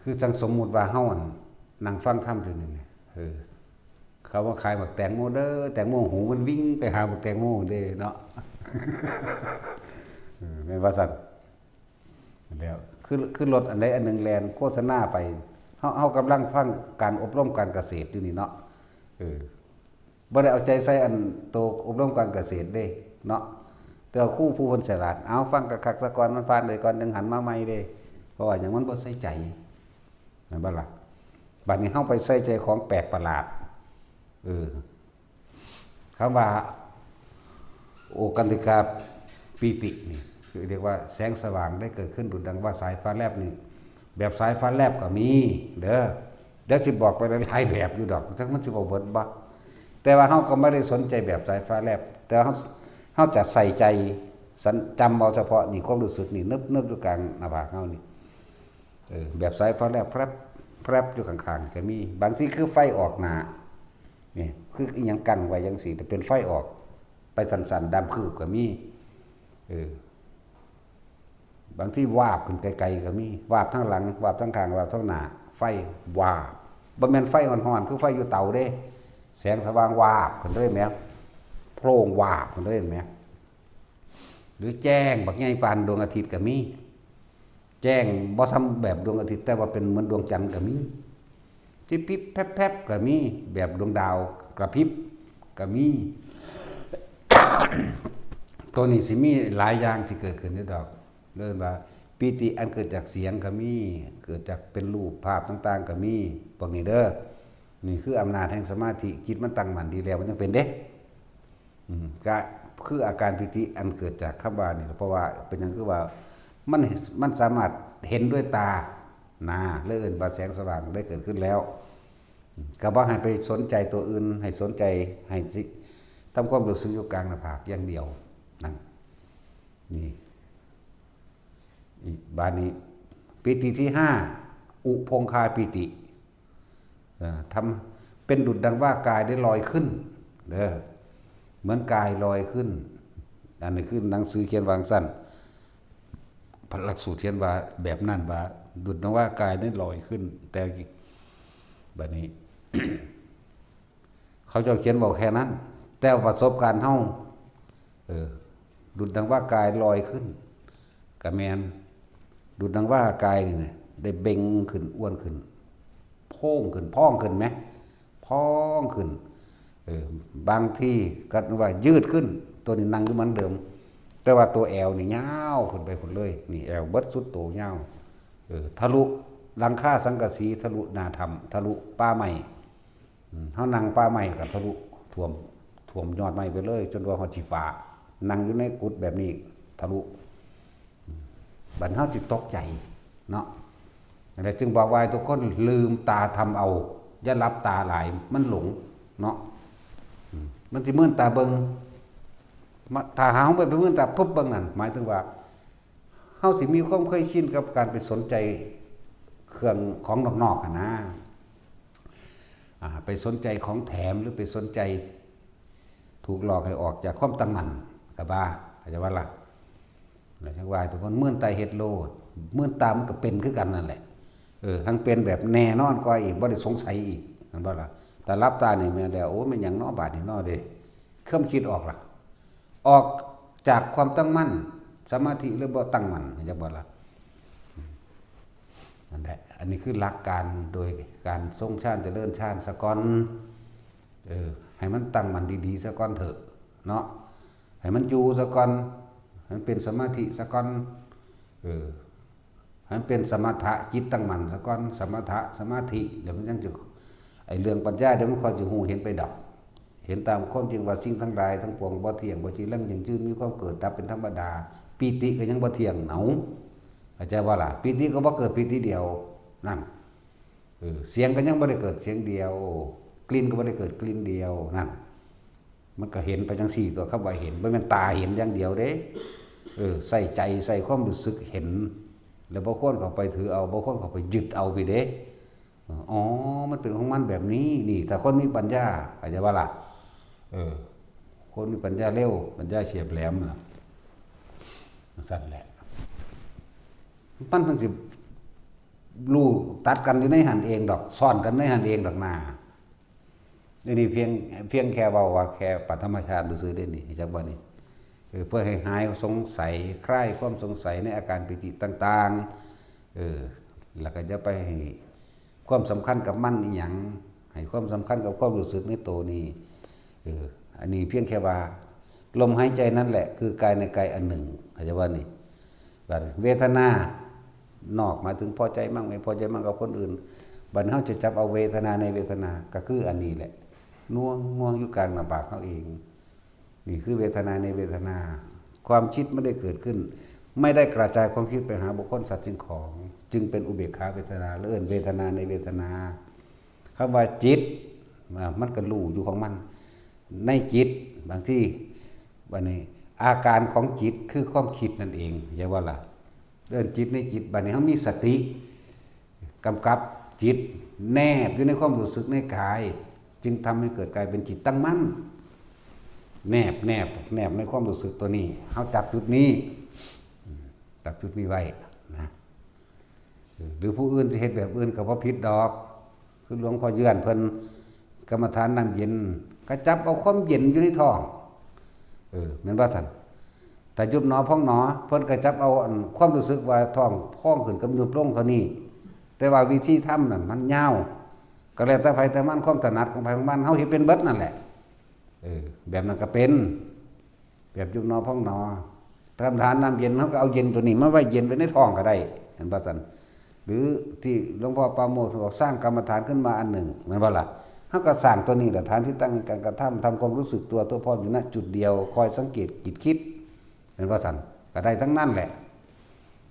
คือจังสมมุติว่าเฮาหั่น นั่งฟังธรรมอยู่นี่นะ เออ เขาว่าขายบักแตงโมเด้อ แตงโมหูมันวิ่งไปหาบักแตงโมเด้เนาะ เออ แม่นว่าซั่น แล้ว คือ คือรถอันใดอันหนึ่งแล่นโฆษณาไป เฮา เฮากำลังฟังการอบรมการเกษตรอยู่นี่เนาะ เออ บ่ได้เอาใจใส่อันโตอบรมการเกษตรเด้เนาะ แต่ว่าครูผู้เพิ่นฉลาด เอาฟังคักๆซะก่อน มันผ่านไปก่อน จั่งหันมาใหม่เด้ เพราะว่าหยัง มันบ่ใส่ใจ แม่นบ่ล่ะ บัดนี้เฮาไปใส่ใจของแปลกประหลาด เออ คำว่า โอกันติกาปีตินี่ คือเรียกว่าแสงสว่างได้เกิดขึ้นดุจดังว่าสายฟ้าแลบนี่ แบบสายฟ้าแลบก็มีเด้อ เดี๋ยวสิบอกไปหลายๆแบบอยู่ดอก จักมันสิบ่เบิดบ่ แต่ว่าเฮาก็บ่ได้สนใจแบบสายฟ้าแลบ แต่เฮา เฮาจะใส่ใจ สัน จำเอาเฉพาะนี่ ความรู้สึกนี่ นึบๆอยู่กลางหน้าผากเฮานี่ เออ แบบสายฟ้าแลบ แพรบ แพรบอยู่ข้างๆ ก็มี บางทีคือไฟออกหน้า นี่ คืออิหยังกั้งไว้จั่งซี้ แต่เป็นไฟออก ไปสั้นๆ ดำคืบก็มี เออ บางทีวาบขึ้นไกลๆก็มี วาบทางหลัง วาบทางข้าง วาบทางหน้า ไฟวาบ บ่แม่นไฟฮ้อนๆ คือไฟอยู่เตาเด้ แสงสว่างวาบขึ้นเลยแหม โพลงวาบขึ้นเลยแหม หรือแจ้งบักใหญ่ปานดวงอาทิตย์ก็มี แจ้งบ่ส่ำแบบดวงอาทิตย์ แต่ว่าเป็นเหมือนดวงจันทร์ก็มี ที่ปิ๊บแป๊บๆก็มี แบบดวงดาวกระพริบก็มี ตัวนี้สิมีหลายอย่างที่เกิดขึ้นอยู่ดอก เรียกว่าปีติอันเกิดจากเสียงก็มี เกิดจากเป็นรูปภาพต่างๆก็มี พวกนี้เด้อ นี่คืออำนาจแห่งสมาธิ จิตมันตั้งมั่นดีแล้ว มันจั่งเป็นเด้ อืม ก็คืออาการปีติอันเกิดจากคำว่านี่ เพราะว่าเป็นหยัง คือว่ามัน มันสามารถเห็นด้วยตานะ เลยเอิ้นว่าแสงสว่างได้เกิดขึ้นแล้ว อืม ก็บ่ให้ไปสนใจตัวอื่น ให้สนใจ ให้สิ ทำความรู้สึกอยู่กลางหน้าผากอย่างเดียว นั่น นี่ อีกบาดนี้ ปีติที่ห้า อุพงคาปีติ เอ่อ ทำ เป็นดุจดังว่ากายได้ลอยขึ้น เด้อ เหมือนกายลอยขึ้น อันนี้คือหนังสือเขียนว่าจั่งซั้น พระหลักสูตรเขียนว่าแบบนั้นว่า ดุจดังว่ากายได้ลอยขึ้น แต่บัดนี้ เขาเจ้าเขียนบอกแค่นั้น แต่ประสบการณ์เฮา เออ ดุจดังว่ากายลอยขึ้น กะแม่น ดุจดังว่ากายนี่นะ ได้เบ่งขึ้น อ้วนขึ้น โพ่งขึ้น พองขึ้นไหม พองขึ้น เออ บางทีก็ว่ายืดขึ้น ตัวนี้นั่งอยู่เหมือนเดิม แต่ว่าตัวแอวนี่ยาวขึ้นไปพุ้นเลย นี่แอวเบิดสุดโตยาว เออ ทะลุหลังคาสังกะสี ทะลุหน้าถ้ำ ทะลุป่าไม้ อืม เฮานั่งป่าไม้ก็ทะลุท่วม ท่วมยอดไม้ไปเลย จนว่าฮอดสิฟ้า นั่งอยู่ในกุฏิแบบนี้ทะลุ อืม บัดเฮาสิตกใจเนาะ นั่นแหละจึงบอกว่าให้ทุกคนลืมตาทำเอา อย่าหลับตาหลาย มันหลงเนาะ อืม มันสิมืนตาเบิ่ง มา ถ้าหาเฮาไปมืนตาปุ๊บเบิ่งนั่น หมายถึงว่า เฮาสิมีความเคยชินกับการไปสนใจเครื่องของนอกๆ หั้นนะ อ่า ไปสนใจของแถมหรือไปสนใจถูกหลอกให้ออกจากความตั้งมั่นก็ว่า เข้าใจบ่ล่ะ แล้วจั่งว่าให้ทุกคนมืนตาเฮ็ดโลด มืนตามันก็เป็นคือกันนั่นแหละ เออ ทั้งเป็นแบบแน่นอนกว่าอีก บ่ได้สงสัยอีก แม่นบ่ล่ะ แต่หลับตานี่แม่นแล้ว โอ้ แม่นหยังน้อบาดนี้น้อเด้ ความคิดออกล่ะ ออกจากความตั้งมั่น สมาธิเลยบ่ตั้งมั่น เข้าใจบ่ล่ะ นั่นแหละ อันนี้คือหลักการโดยการทรงฌานเจริญฌานซะก่อน เออ ให้มันตั้งมั่นดีๆ ซะก่อนเถอะ เนาะ ให้มันอยู่ซะก่อน ให้มันเป็นสมาธิซะก่อน เออ ให้มันเป็นสมถะ จิตตั้งมั่นซะก่อน สมถะ สมาธิ เดี๋ยวมันจั่งจะ ไอ้เรื่องปัญญา เดี๋ยวมันค่อยจะฮู้เห็นไปดอก เห็นตามความจริงว่าสิ่งทั้งหลายทั้งปวงบ่เที่ยง บ่จีรังยั่งยืน มีความเกิดดับเป็นธรรมดา ปีติก็ยังบ่เที่ยง เนา เข้าใจบ่ล่ะ ปีติก็บ่เกิดปีติเดียว นั่น เออ เสียงก็ยังบ่ได้เกิดเสียงเดียว กลิ่นก็บ่ได้เกิดกลิ่นเดียว นั่น มันก็เห็นไปจั่งซี้ตัว คำว่าเห็น บ่แม่นตาเห็นอย่างเดียวเด้ เออ ใส่ใจ ใส่ความรู้สึกเห็น แล้วบ่ควรเข้าไปถือเอา บ่ควรเข้าไปยึดเอาพี้เด้ เออ อ๋อ มันเป็นของมันแบบนี้ นี่ ถ้าคนมีปัญญา เข้าใจบ่ล่ะ เออ คนมีปัญญาเร็ว ปัญญาเฉียบแหลมน่ะ จั่งซั้นแหละ มันจั่งสิ รู้ตัดกันอยู่ในหั้นเองดอก ซ่อนกันในหั้นเองดอกนา นี่นี่เพียง เพียงแค่เว้าว่าแค่ปฐมฌานซื่อๆเด้นี่ จักบ่นี่ เออ เพื่อให้หายสงสัย คลายความสงสัยในอาการปีติต่างๆ เออ แล้วก็จะไปให้ความสำคัญกับมันอีหยัง ให้ความสำคัญกับความรู้สึกในตัวนี้ เออ อันนี้เพียงแค่ว่า ลมหายใจนั่นแหละ คือกายในกายอันหนึ่ง เข้าใจว่านี่ บัดเวทนานอกหมายถึงพอใจมั่งไม่พอใจมั่งกับคนอื่น บัดเฮาจะจับเอาเวทนาในเวทนา ก็คืออันนี้แหละ น่วงน่วงอยู่กลางหน้าผากเฮาเอง นี่คือเวทนาในเวทนา ความคิดไม่ได้เกิดขึ้น ไม่ได้กระจายความคิดไปหาบุคคลสัตว์สิ่งของ จึงเป็นอุเบกขาเวทนา หรือเอิ้นเวทนาในเวทนา คำว่าจิต อ่า มันก็รู้อยู่ของมัน ในจิต บางที บัดนี้ อาการของจิตคือความคิดนั่นเอง ใช่ว่าล่ะ เอิ้นจิตในจิต บัดนี้เฮามีสติ กำกับจิต แนบอยู่ในความรู้สึกในกาย จึงทำให้เกิดกลายเป็นจิตตั้งมั่น แนบ แนบ แนบในความรู้สึกตัวนี้ เฮาจับจุดนี้ อืม จับจุดนี้ไว้นะ หรือผู้อื่นสิเฮ็ดแบบอื่นก็บ่ผิดดอก คือหลวงพ่อเยือนเพิ่นกรรมฐานน้ำเย็น ก็จับเอาความเย็นอยู่ในท้อง เออ แม่นบ่ซั่น ถ้ายุบหนอพองหนอ เพิ่นก็จับเอาอันความรู้สึกว่าท้องพองขึ้นกับยุบลงเท่านี้ แต่ว่าวิธีทำนั่นมันยาว ก็แล้วแต่ไผแต่มัน ความถนัดของไผของมัน เฮาเฮ็ดเป็นเบิดนั่นแหละ เออ แบบนั้นก็เป็น แบบยุบหนอพองหนอ กรรมฐานน้ำเย็น เฮาก็เอาเย็นตัวนี้มาไว้เย็นไว้ในท้องก็ได้ เห็นบ่ซั่น หรือที่หลวงพ่อปราโมทย์บอกสร้างกรรมฐานขึ้นมาอันหนึ่ง แม่นบ่ล่ะ เฮาก็สร้างตัวนี้แหละ ฐานที่ตั้งแห่งการกระทำ ทำความรู้สึกตัวทั่วพร้อมอยู่ณจุดเดียว คอยสังเกตจิตคิด แม่นบ่ซั่น ก็ได้ทั้งนั้นแหละ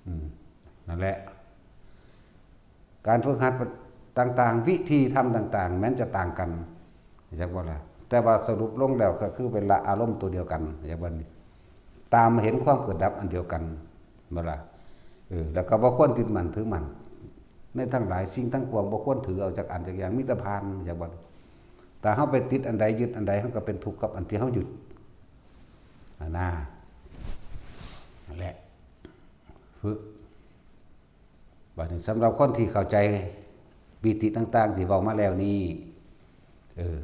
อืม นั่นแหละ การฝึกหัดต่างๆ วิธีทำต่างๆ แม้นจะต่างกัน จักบ่ล่ะ แต่ว่าสรุปลงแล้วก็คือเป็นละอารมณ์ตัวเดียวกัน จักบ่นี่ ตามเห็นความเกิดดับอันเดียวกัน บ่ล่ะ เออ แล้วก็บ่ควรติดมั่นถือมั่น ในทั้งหลายสิ่งทั้งปวง บ่ควรถือเอาจักอันจักอย่าง มีแต่ผ่าน จักบ่ ถ้าเฮาไปติดอันใดยึดอันใด เฮาก็เป็นทุกข์กับอันที่เฮายึด อ่า นะ นั่นแหละ ฝึก บัดนี้สำหรับคนที่เข้าใจปีติต่างๆ ที่เว้ามาแล้วนี้ เออ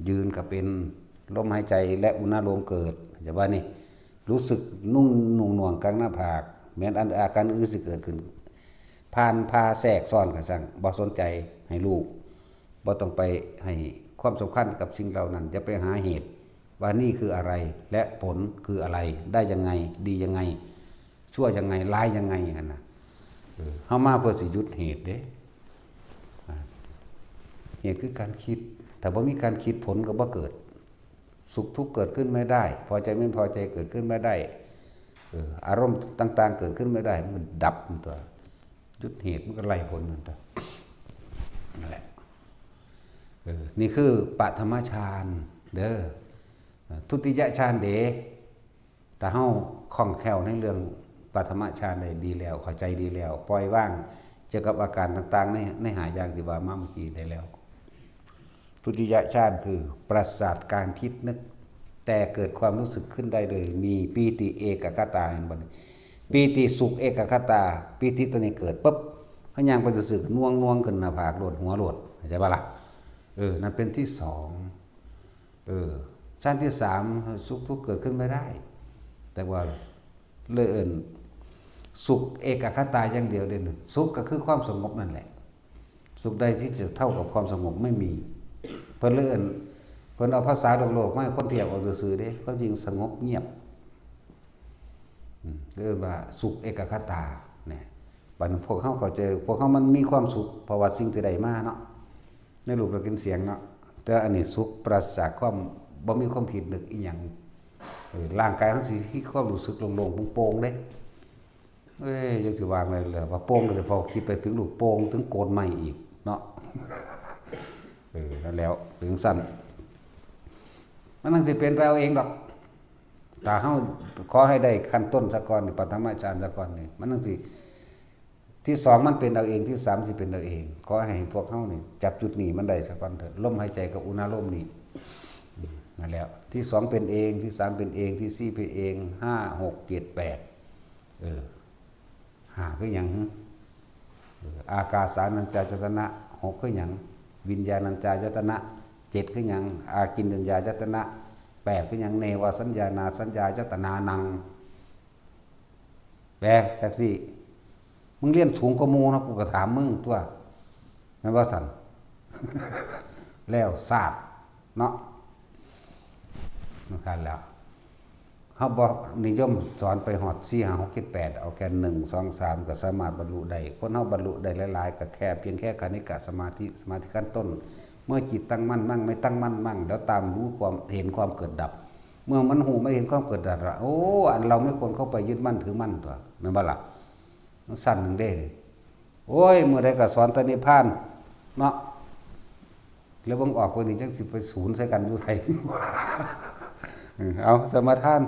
ยืนก็เป็น ลมหายใจและอุณาโลมเกิด จะว่านี่ รู้สึกนุ่งนุ่งหน่วงกลางหน้าผาก แม้นอันอาการอื่นสิเกิดขึ้น ผ่าน ผ่า แทรกซ้อนก็ช่าง บ่สนใจ ให้รู้ บ่ต้องไปให้ความสำคัญกับสิ่งเหล่านั้น อย่าไปหาเหตุ ว่านี่คืออะไร และผลคืออะไร ได้ยังไง ดียังไง ชั่วยังไง ร้ายยังไงหั่นน่ะ เออ เฮามาเพื่อสิหยุดเหตุเด้ อ่า เหตุคือการคิด ถ้าบ่มีการคิด ผลก็บ่เกิด สุขทุกข์เกิดขึ้นไม่ได้ พอใจไม่พอใจเกิดขึ้นไม่ได้ เออ อารมณ์ต่างๆ เกิดขึ้นไม่ได้ มันดับมันตัว หยุดเหตุมันก็ไล่ผลมันตัว นั่นแหละ เออ นี่คือปฐมฌานเด้อ ทุติยฌานเด้ ถ้าเฮาคล่องแคล่วในเรื่องปฐมฌานได้ดีแล้ว เข้าใจดีแล้ว ปล่อยวางเกี่ยวกับอาการต่างๆ ใน ในห้าอย่างที่ว่ามาเมื่อกี้ได้แล้ว ทุติยฌานคือปราศจากการคิดนึก แต่เกิดความรู้สึกขึ้นได้เลย มีปีติเอกัคคตา เห็นบ่นี่ ปีติสุขเอกัคคตา ปีติตัวนี้เกิดปุ๊บ เฮาย่างไปซื่อๆ น่วงๆ ขึ้นหน้าผากโลด หัวโลด เข้าใจบ่ล่ะ เออ นั่นเป็นที่สอง เออ ฌานที่สาม สุขทุกข์เกิดขึ้นไม่ได้ แต่ว่าเลยเอิ้นสุขเอกัคคตาอย่างเดียวเด้ สุขก็คือความสงบนั่นแหละ สุขใดที่จะเท่ากับความสงบไม่มี เพิ่นเลยเอิ้น เพิ่นเอาภาษาโลกๆ มาให้คนเทียบเอาซื่อๆ เด้ ความจริงสงบเงียบ อืม เรียกว่าสุขเอกัคคตา เนี่ย บัดนี้พวกเฮาเข้าใจ พวกเฮามันมีความสุข เพราะว่าสิ่งที่ได้มาเนาะ ในรูปรสกลิ่นเสียงเนาะ แต่อันนี้สุขปราศจากความ บ่มีความคิดนึกอีหยัง เออ ร่างกายเฮาสิมีความรู้สึกโล่งๆ โปร่งๆ เด้ เอ้ย ยังสิวางไว้เลย ว่าโปร่งก็จะพอคิดไปถึงลูกโป่ง ถึงโกนไม้อีกเนาะ เออ นั่นแล้ว ถึงสั้น มันนั่งสิเป็นไปเอาเองดอก ถ้าเฮาขอให้ได้ขั้นต้นซะก่อนนี่ ปฐมฌานซะก่อนนี่ มันนั่งสิ ที่สองมันเป็นเอาเอง ที่สามสิเป็นเอาเอง ขอให้พวกเฮานี่จับจุดนี้มันได้ซะก่อนเถอะ ลมหายใจกับอุณาโลมนี่ นั่นแหละ ที่สองเป็นเอง ที่สามเป็นเอง ที่สี่เป็นเอง ห้า หก เจ็ด แปด เออ ห้าคือหยังฮึ อากาสานัญจายตนะหกคือหยัง วิญญาณัญจายตนะเจ็ดคือหยัง อากินจัญญายตนะแปดคือหยัง เนวสัญญานาสัญญายตนานัง แปลจักสิ มึงเรียนสูงกว่าหมู่เนาะ กูก็ถามมึงตัว แม่นบ่ซั่น แล้วซาดเนาะ นั่นแล้ว เฮาบ่นิยมสอนไปฮอดสี่ ห้า หก เจ็ด แปด เอาแค่หนึ่ง สอง สาม ก็สามารถบรรลุได้ คนเฮาบรรลุได้หลายๆ ก็แค่เพียงแค่คณิกะสมาธิ สมาธิขั้นต้น เมื่อจิตตั้งมั่นมั่ง ไม่ตั้งมั่นมั่ง แล้วตามรู้ความ เห็นความเกิดดับ เมื่อมันฮู้ มันเห็นความเกิดดับละ โอ้ อันเราไม่ควรเข้าไปยึดมั่นถือมั่นตัว แม่นบ่ล่ะ มันสั้นหนึ่งเด้ โอ้ย มื้อใดก็สอนแต่นิพพานเนาะ แล้วเบิ่งออกไปนี่จักสิไปศูนย์ใส่กันอยู่ไส เออ เอาสมาทาน